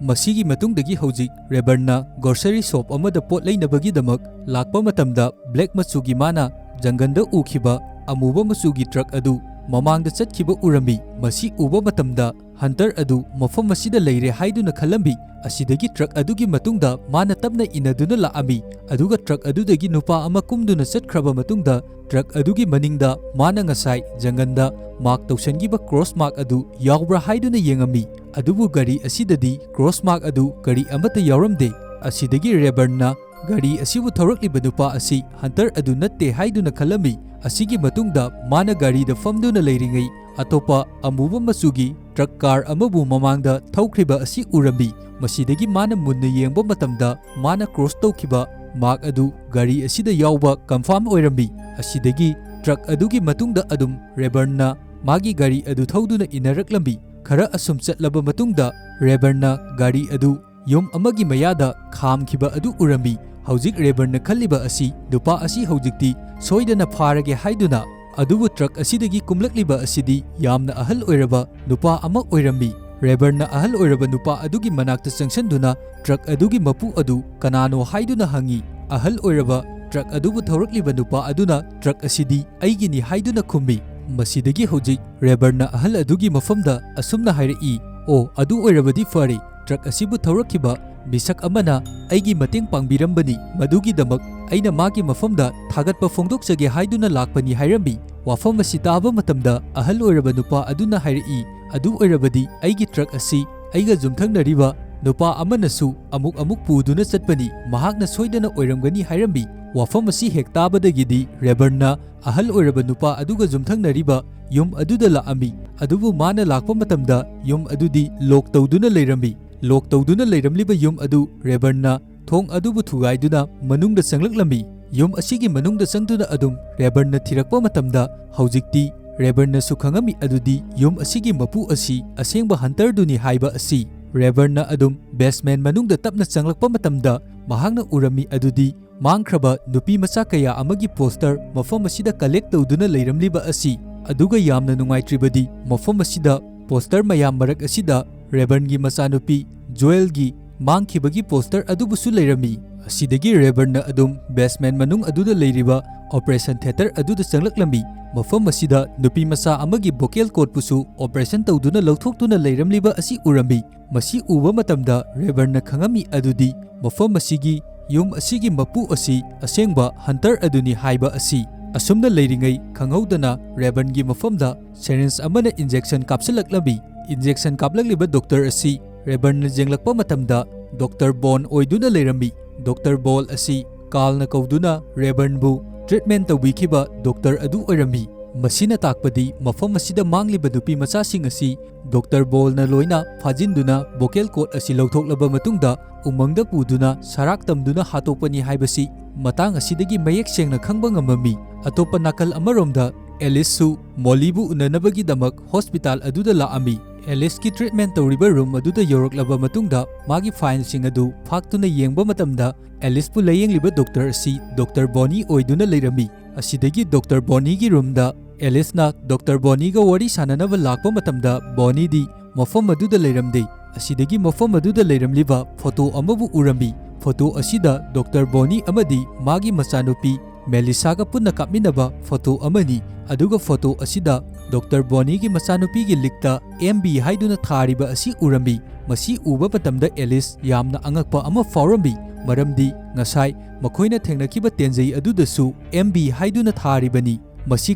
ꯃꯁꯤꯒꯤ ꯃꯇꯨꯡꯗꯒꯤ ꯍꯧꯖꯤꯛ ꯔꯦꯕꯔꯟꯅ ꯒ꯭ꯔꯣꯁꯔꯤ ꯁꯣꯞ ꯑꯃꯗ ꯄꯣꯠ ꯂꯩꯅꯕꯒꯤꯗꯃꯛ ꯂꯥꯛꯄ ꯃꯇꯝꯗ ꯕ꯭ꯂꯦꯛ ꯃꯆꯨꯒꯤ ꯃꯥꯅ ꯖꯪꯒꯜꯗ ꯎꯈꯤꯕ ꯑꯃꯨꯕ ꯃꯆꯨꯒꯤ ꯇ꯭ꯔꯛ ꯑꯗꯨ ꯃꯃꯥꯡꯗ ꯆꯠꯈꯤꯕ ꯎꯔꯝꯃꯤ꯫ ꯃꯁꯤ ꯎꯕ ꯃꯇꯝꯗ ꯍꯟꯇꯔ ꯑꯗꯨ ꯃꯐꯝ ꯑꯁꯤꯗ ꯂꯩꯔꯦ ꯍꯥꯏꯗꯨꯅ ꯈꯜꯂꯝꯃꯤ꯫ ꯑꯁꯤꯗꯒꯤ ꯇ꯭ꯔꯛ ꯑꯗꯨꯒꯤ ꯃꯇꯨꯡꯗ ꯃꯥꯅ ꯇꯞꯅ ꯏꯟꯅꯗꯨꯅ ꯂꯥꯛꯑꯝꯃꯤ, ꯑꯗꯨꯒ ꯇ꯭ꯔꯛ ꯑꯗꯨꯗꯒꯤ ꯅꯨꯄꯥ ꯑꯃ ꯀꯨꯝꯗꯨꯅ ꯆꯠꯈ꯭ꯔꯕ ꯃꯇꯨꯡꯗ ꯇ꯭ꯔꯛ ꯑꯗꯨꯒꯤ ꯃꯅꯤꯡꯗ ꯃꯥꯅ ꯉꯁꯥꯏ ꯖꯪꯒꯜꯗ ꯃꯥꯔꯛ ꯇꯧꯁꯟꯈꯤꯕ ꯀ꯭ꯔꯣꯁ ꯃꯥꯔꯛ ꯑꯗꯨ ꯌꯥꯎꯕ꯭ꯔꯥ ꯍꯥꯏꯗꯨꯅ ꯌꯦꯡꯉꯝꯃꯤ꯫ ꯑꯗꯨꯕꯨ ꯒꯥꯔꯤ ꯑꯁꯤꯗꯗꯤ ꯀ꯭ꯔꯣꯁ ꯃꯥꯔꯛ ꯑꯗꯨ ꯀꯔꯤ ꯑꯃꯠꯇ ꯌꯥꯎꯔꯝꯗꯦ꯫ ꯑꯁꯤꯗꯒꯤ ꯔꯦꯕꯔꯟꯅ ꯒꯥꯔꯤ ꯑꯁꯤꯕꯨ ꯊꯧꯔꯛꯂꯤꯕ ꯅꯨꯄꯥ ꯑꯁꯤ ꯍꯟꯇꯔ ꯑꯗꯨ ꯅꯠꯇꯦ ꯍꯥꯏꯗꯨꯅ ꯈꯜꯂꯝꯃꯤ꯫ ꯑꯁꯤꯒꯤ ꯃꯇꯨꯡꯗ ꯃꯥꯅ ꯒꯥꯔꯤꯗ ꯐꯝꯗꯨꯅ ꯂꯩꯔꯤꯉꯩ ꯑꯇꯣꯞꯄ ꯑꯃꯨꯕ ꯃꯆꯨꯒꯤ ꯇ꯭ꯔꯛ ꯀꯥꯔ ꯑꯃꯕꯨ ꯃꯃꯥꯡꯗ ꯊꯧꯈ꯭ꯔꯤꯕ ꯑꯁꯤ ꯎꯔꯝꯃꯤ꯫ ꯃꯁꯤꯗꯒꯤ ꯃꯥꯅ ꯃꯨꯟꯅ ꯌꯦꯡꯕ ꯃꯇꯝꯗ ꯃꯥꯅ ꯀ꯭ꯔꯣꯁ ꯇꯧꯈꯤꯕ ꯃꯥꯔꯛ ꯑꯗꯨ ꯒꯥꯔꯤ ꯑꯁꯤꯗ ꯌꯥꯎꯕ ꯀꯟꯐꯥꯔꯝ ꯑꯣꯏꯔꯝꯃꯤ꯫ ꯑꯁꯤꯗꯒꯤ ꯇ꯭ꯔꯛ ꯑꯗꯨꯒꯤ ꯃꯇꯨꯡꯗ ꯑꯗꯨꯝ ꯔꯦꯕꯔꯟꯅ ꯃꯥꯒꯤ ꯒꯥꯔꯤ ꯑꯗꯨ ꯊꯧꯗꯨꯅ ꯏꯟꯅꯔꯛꯂꯝꯃꯤ꯫ ꯈꯔ ꯑꯁꯨꯝ ꯆꯠꯂꯕ ꯃꯇꯨꯡꯗ ꯔꯦꯕꯔꯟꯅ ꯒꯥꯔꯤ ꯑꯗꯨ ꯌꯨꯝ ꯑꯃꯒꯤ ꯃꯌꯥꯗ ꯈꯥꯝꯈꯤꯕ ꯑꯗꯨ ꯎꯔꯝꯃꯤ꯫ ꯍꯧꯖꯤꯛ ꯔꯦꯕꯔꯟꯅ ꯈꯜꯂꯤꯕ ꯑꯁꯤ ꯅꯨꯄꯥ ꯑꯁꯤ ꯍꯧꯖꯤꯛꯇꯤ ꯁꯣꯏꯗꯅ ꯐꯥꯔꯒꯦ ꯍꯥꯏꯗꯨꯅ, ꯑꯗꯨꯕꯨ ꯇ꯭ꯔꯛ ꯑꯁꯤꯗꯒꯤ ꯀꯨꯝꯂꯛꯂꯤꯕ ꯑꯁꯤꯗꯤ ꯌꯥꯝꯅ ꯑꯍꯜ ꯑꯣꯏꯔꯕ ꯅꯨꯄꯥ ꯑꯃ ꯑꯣꯏꯔꯝꯃꯤ꯫ ꯔꯦꯕꯔꯟꯅ ꯑꯍꯜ ꯑꯣꯏꯔꯕ ꯅꯨꯄꯥ ꯑꯗꯨꯒꯤ ꯃꯅꯥꯛꯇ ꯆꯪꯁꯤꯟꯗꯨꯅ ꯇ꯭ꯔꯛ ꯑꯗꯨꯒꯤ ꯃꯄꯨ ꯑꯗꯨ ꯀꯅꯥꯅꯣ ꯍꯥꯏꯗꯨꯅ ꯍꯪꯉꯤ꯫ ꯑꯍꯜ ꯑꯣꯏꯔꯕ ꯇ꯭ꯔꯛ ꯑꯗꯨꯕꯨ ꯊꯧꯔꯛꯂꯤꯕ ꯅꯨꯄꯥ ꯑꯗꯨꯅ ꯇ꯭ꯔꯛ ꯑꯁꯤꯗꯤ ꯑꯩꯒꯤꯅꯤ ꯍꯥꯏꯗꯨꯅ ꯈꯨꯝꯃꯤ꯫ ꯃꯁꯤꯗꯒꯤ ꯍꯧꯖꯤꯛ ꯔꯦꯕꯔꯟꯅ ꯑꯍꯜ ꯑꯗꯨꯒꯤ ꯃꯐꯝꯗ ꯑꯁꯨꯝꯅ ꯍꯥꯏꯔꯛꯏ, "ꯑꯣ, ꯑꯗꯨ ꯑꯣꯏꯔꯕꯗꯤ ꯐꯔꯦ꯫ ꯇ꯭ꯔꯛ ꯑꯁꯤꯕꯨ ꯊꯧꯔꯛꯈꯤꯕ ꯃꯤꯁꯛ ꯑꯃꯅ ꯑꯩꯒꯤ ꯃꯇꯦꯡ ꯄꯥꯡꯕꯤꯔꯝꯕꯅꯤ, ꯃꯗꯨꯒꯤꯗꯃꯛ ꯑꯩꯅ ꯃꯥꯒꯤ ꯃꯐꯝꯗ ꯊꯥꯒꯠꯄ ꯐꯣꯡꯗꯣꯛꯆꯒꯦ ꯍꯥꯏꯗꯨꯅ ꯂꯥꯛꯄꯅꯤ" ꯍꯥꯏꯔꯝꯃꯤ꯫ ꯋꯥꯐꯝ ꯑꯁꯤ ꯇꯥꯕ ꯃꯇꯝꯗ ꯑꯍꯜ ꯑꯣꯏꯔꯕ ꯅꯨꯄꯥ ꯑꯗꯨꯅ ꯍꯥꯏꯔꯛꯏ, "ꯑꯗꯨ ꯑꯣꯏꯔꯕꯗꯤ ꯑꯩꯒꯤ ꯇ꯭ꯔꯛ ꯑꯁꯤ ꯑꯩꯒ ꯌꯨꯝꯊꯪꯅꯔꯤꯕ ꯅꯨꯄꯥ ꯑꯃꯅꯁꯨ ꯑꯃꯨꯛ ꯑꯃꯨꯛ ꯄꯨꯗꯨꯅ ꯆꯠꯄꯅꯤ, ꯃꯍꯥꯛꯅ ꯁꯣꯏꯗꯅ ꯑꯣꯏꯔꯝꯒꯅꯤ ꯍꯥꯏꯔꯝꯃꯤ꯫ ꯋꯥꯐꯝ ꯑꯁꯤ ꯍꯦꯛ ꯇꯥꯕꯗꯒꯤꯗꯤ ꯔꯦꯕꯔꯟꯅ ꯑꯍꯜ ꯑꯣꯏꯔꯕ ꯅꯨꯄꯥ ꯑꯗꯨꯒ ꯌꯨꯝꯊꯪꯅꯔꯤꯕ ꯌꯨꯝ ꯑꯗꯨꯗ ꯂꯥꯛꯑꯝꯃꯤ꯫ ꯑꯗꯨꯕꯨ ꯃꯥꯅ ꯂꯥꯛꯄ ꯃꯇꯝꯗ ꯌꯨꯝ ꯑꯗꯨꯗꯤ ꯂꯣꯛ ꯇꯧꯗꯨꯅ ꯂꯩꯔꯝꯃꯤ꯫ ꯂꯣꯛ ꯇꯧꯗꯨꯅ ꯂꯩꯔꯝꯂꯤꯕ ꯌꯨꯝ ꯑꯗꯨ ꯔꯦꯕꯔꯟꯅ ꯊꯣꯡ ꯑꯗꯨꯕꯨ ꯊꯨꯒꯥꯏꯗꯨꯅ ꯃꯅꯨꯡꯗ ꯆꯪꯂꯛꯂꯝꯃꯤ꯫ ꯌꯨꯝ ꯑꯁꯤꯒꯤ ꯃꯅꯨꯡꯗ ꯆꯪꯗꯨꯅ ꯑꯗꯨꯝ ꯔꯦꯕꯔꯟꯅ ꯊꯤꯔꯛꯄ ꯃꯇꯝꯗ ꯍꯧꯖꯤꯛꯇꯤ ꯔꯦꯕꯔꯟꯅꯁꯨ ꯈꯪꯉꯝꯃꯤ ꯑꯗꯨꯗꯤ ꯌꯨꯝ ꯑꯁꯤꯒꯤ ꯃꯄꯨ ꯑꯁꯤ ꯑꯁꯦꯡꯕ ꯍꯟꯇꯔꯗꯨꯅꯤ ꯍꯥꯏꯕ ꯑꯁꯤ꯫ ꯔꯦꯕꯔꯟꯅ ꯑꯗꯨꯝ ꯕꯦꯁꯃꯦꯟ ꯃꯅꯨꯡꯗ ꯇꯞꯅ ꯆꯪꯂꯛꯄ ꯃꯇꯝꯗ ꯃꯍꯥꯛꯅ ꯎꯔꯝꯃꯤ ꯑꯗꯨꯗꯤ ꯃꯥꯡꯈ꯭ꯔꯕ ꯅꯨꯄꯤ ꯃꯆꯥ ꯀꯌꯥ ꯑꯃꯒꯤ ꯄꯣꯁꯇꯔ ꯃꯐꯝ ꯑꯁꯤꯗ ꯀꯂꯦꯛ ꯇꯧꯗꯨꯅ ꯂꯩꯔꯝꯂꯤꯕ ꯑꯁꯤ꯫ ꯑꯗꯨꯒ ꯌꯥꯝꯅ ꯅꯨꯡꯉꯥꯏꯇ꯭ꯔꯤꯕꯗꯤ ꯃꯐꯝ ꯑꯁꯤꯗ ꯄꯣꯁꯇꯔ ꯃꯌꯥꯝ ꯃꯔꯛ ꯑꯁꯤꯗ ꯔꯦꯕꯔꯟꯒꯤ ꯃꯆꯥꯅꯨꯄꯤ ꯖꯣꯌꯦꯜꯒꯤ ꯃꯥꯡꯈꯤꯕꯒꯤ ꯄꯣꯁꯇꯔ ꯑꯗꯨꯕꯨꯁꯨ ꯂꯩꯔꯝꯃꯤ꯫ ꯑꯁꯤꯗꯒꯤ ꯔꯦꯕꯔꯟꯅ ꯑꯗꯨꯝ ꯕꯦꯁꯃꯦꯟ ꯃꯅꯨꯡ ꯑꯗꯨꯗ ꯂꯩꯔꯤꯕ ꯑꯣꯄꯔꯦꯁꯟ ꯊꯤꯌꯦꯇꯔ ꯑꯗꯨꯗ ꯆꯪꯂꯛꯂꯝꯃꯤ꯫ ꯃꯐꯝ ꯑꯁꯤꯗ ꯅꯨꯄꯤ ꯃꯆꯥ ꯑꯃꯒꯤ ꯚꯣꯀꯦꯜ ꯀꯣꯔꯗꯄꯨꯁꯨ ꯑꯣꯄꯔꯦꯁꯟ ꯇꯧꯗꯨꯅ ꯂꯧꯊꯣꯛꯇꯨꯅ ꯂꯩꯔꯝꯂꯤꯕ ꯑꯁꯤ ꯎꯔꯝꯃꯤ꯫ ꯃꯁꯤ ꯎꯕ ꯃꯇꯝꯗ ꯔꯦꯕꯔꯟꯅ ꯈꯪꯉꯝꯃꯤ ꯑꯗꯨꯗꯤ ꯃꯐꯝ ꯑꯁꯤꯒꯤ ꯌꯨꯝ ꯑꯁꯤꯒꯤ ꯃꯄꯨ ꯑꯁꯤ ꯑꯁꯦꯡꯕ ꯍꯟꯇꯔ ꯑꯗꯨꯅꯤ ꯍꯥꯏꯕ ꯑꯁꯤ꯫ ꯑꯁꯨꯝꯅ ꯂꯩꯔꯤꯉꯩ ꯈꯪꯍꯧꯗꯅ ꯔꯦꯕꯔꯟꯒꯤ ꯃꯐꯝꯗ ꯁꯦꯔꯤꯟꯖ ꯑꯃꯅ ꯏꯟꯖꯦꯛꯁꯟ ꯀꯥꯞꯁꯤꯜꯂꯛꯂꯝꯃꯤ꯫ ꯏꯟꯖꯦꯛꯁꯟ ꯀꯥꯞꯂꯛꯂꯤꯕ ꯗꯣꯛꯇꯔ ꯑꯁꯤ ꯔꯦꯕꯔꯟꯅ ꯌꯦꯡꯂꯛꯄ ꯃꯇꯝꯗ ꯗꯣꯛꯇꯔ ꯕꯣꯟ ꯑꯣꯏꯗꯨꯅ ꯂꯩꯔꯝꯃꯤ꯫ ꯗꯣꯛꯇꯔ ꯕꯣꯜ ꯑꯁꯤ ꯀꯥꯔꯜꯅ ꯀꯧꯗꯨꯅ ꯔꯦꯕꯔꯟꯕꯨ ꯇ꯭ꯔꯤꯠꯃꯦꯟ ꯇꯧꯕꯤꯈꯤꯕ ꯗꯣꯛꯇꯔ ꯑꯗꯨ ꯑꯣꯏꯔꯝꯃꯤ꯫ ꯃꯁꯤꯅ ꯇꯥꯛꯄꯗꯤ ꯃꯐꯝ ꯑꯁꯤꯗ ꯃꯥꯡꯂꯤꯕ ꯅꯨꯄꯤ ꯃꯆꯥꯁꯤꯡ ꯑꯁꯤ ꯗꯣꯛꯇꯔ ꯕꯣꯜꯅ ꯂꯣꯏꯅ ꯐꯥꯖꯤꯟꯗꯨꯅ ꯚꯣꯀꯦꯜ ꯀꯣꯔꯗ ꯑꯁꯤ ꯂꯧꯊꯣꯛꯂꯕ ꯃꯇꯨꯡꯗ ꯎꯃꯪꯗ ꯄꯨꯗꯨꯅ ꯁꯔꯥꯛ ꯇꯝꯗꯨꯅ ꯍꯥꯠꯇꯣꯛꯄꯅꯤ ꯍꯥꯏꯕꯁꯤ ꯃꯇꯥꯡ ꯑꯁꯤꯗꯒꯤ ꯃꯌꯦꯛ ꯁꯦꯡꯅ ꯈꯪꯕ ꯉꯝꯃꯝꯃꯤ꯫ ꯑꯇꯣꯞꯄ ꯅꯥꯀꯜ ꯑꯃꯔꯣꯝꯗ ꯑꯦꯂꯤꯁꯁꯨ ꯃꯣꯂꯤꯕꯨ ꯎꯅꯅꯕꯒꯤꯗꯃꯛ ꯍꯣꯁꯄꯤꯇꯥꯜ ꯑꯗꯨꯗ ꯂꯥꯛꯑꯝꯃꯤ꯫ ꯑꯦꯂꯤꯁꯀꯤ ꯇ꯭ꯔꯤꯠꯃꯦꯟ ꯇꯧꯔꯤꯕ ꯔꯨꯝ ꯑꯗꯨꯗ ꯌꯧꯔꯛꯂꯕ ꯃꯇꯨꯡꯗ ꯃꯥꯒꯤ ꯐꯥꯏꯜꯁꯤꯡ ꯑꯗꯨ ꯐꯥꯛꯇꯨꯅ ꯌꯦꯡꯕ ꯃꯇꯝꯗ ꯑꯦꯂꯤꯁꯄꯨ ꯂꯥꯌꯦꯡꯂꯤꯕ ꯗꯣꯛꯇꯔ ꯑꯁꯤ ꯗꯣꯛꯇꯔ ꯕꯣꯅꯤ ꯑꯣꯏꯗꯨꯅ ꯂꯩꯔꯝꯃꯤ꯫ ꯑꯁꯤꯗꯒꯤ ꯗꯣꯛꯇꯔ ꯕꯣꯅꯤꯒꯤ ꯔꯨꯝꯗ ꯑꯦꯂꯤꯁꯅ ꯗꯣꯛꯇꯔ ꯕꯣꯅꯤꯒ ꯋꯥꯔꯤ ꯁꯥꯟꯅꯅꯕ ꯂꯥꯛꯄ ꯃꯇꯝꯗ ꯕꯣꯅꯤꯗꯤ ꯃꯐꯝ ꯑꯗꯨꯗ ꯂꯩꯔꯝꯗꯦ꯫ ꯑꯁꯤꯗꯒꯤ ꯃꯐꯝ ꯑꯗꯨꯗ ꯂꯩꯔꯝꯂꯤꯕ ꯐꯣꯇꯣ ꯑꯃꯕꯨ ꯎꯔꯝꯃꯤ꯫ ꯐꯣꯇꯣ ꯑꯁꯤꯗ ꯗꯣꯛꯇꯔ ꯕꯣꯅꯤ ꯑꯃꯗꯤ ꯃꯥꯒꯤ ꯃꯆꯥꯅꯨꯄꯤ ꯃꯦꯂꯤꯁꯥꯒ ꯄꯨꯟꯅ ꯀꯥꯞꯃꯤꯟꯅꯕ ꯐꯣꯇꯣ ꯑꯃꯅꯤ꯫ ꯑꯗꯨꯒ ꯐꯣꯇꯣ ꯑꯁꯤꯗ ꯗꯣꯛꯇꯔ ꯕꯣꯅꯤꯒꯤ ꯃꯆꯥꯅꯨꯄꯤꯒꯤ ꯂꯤꯛꯇ "ꯑꯦꯝ ꯕꯤ" ꯍꯥꯏꯗꯨꯅ ꯊꯥꯔꯤꯕ ꯑꯁꯤ ꯎꯔꯝꯃꯤ꯫ ꯃꯁꯤ ꯎꯕ ꯃꯇꯝꯗ ꯑꯦꯂꯤꯁ ꯌꯥꯝꯅ ꯑꯉꯛꯄ ꯑꯃ ꯐꯥꯎꯔꯝꯃꯤ, ꯃꯔꯝꯗꯤ ꯉꯁꯥꯏ ꯃꯈꯣꯏꯅ ꯊꯦꯡꯅꯈꯤꯕ ꯇꯦꯟꯖꯩ ꯑꯗꯨꯗꯁꯨ "ꯑꯦꯝ ꯕꯤ" ꯍꯥꯏꯗꯨꯅ ꯊꯥꯔꯤꯕꯅꯤ꯫ ꯃꯁꯤ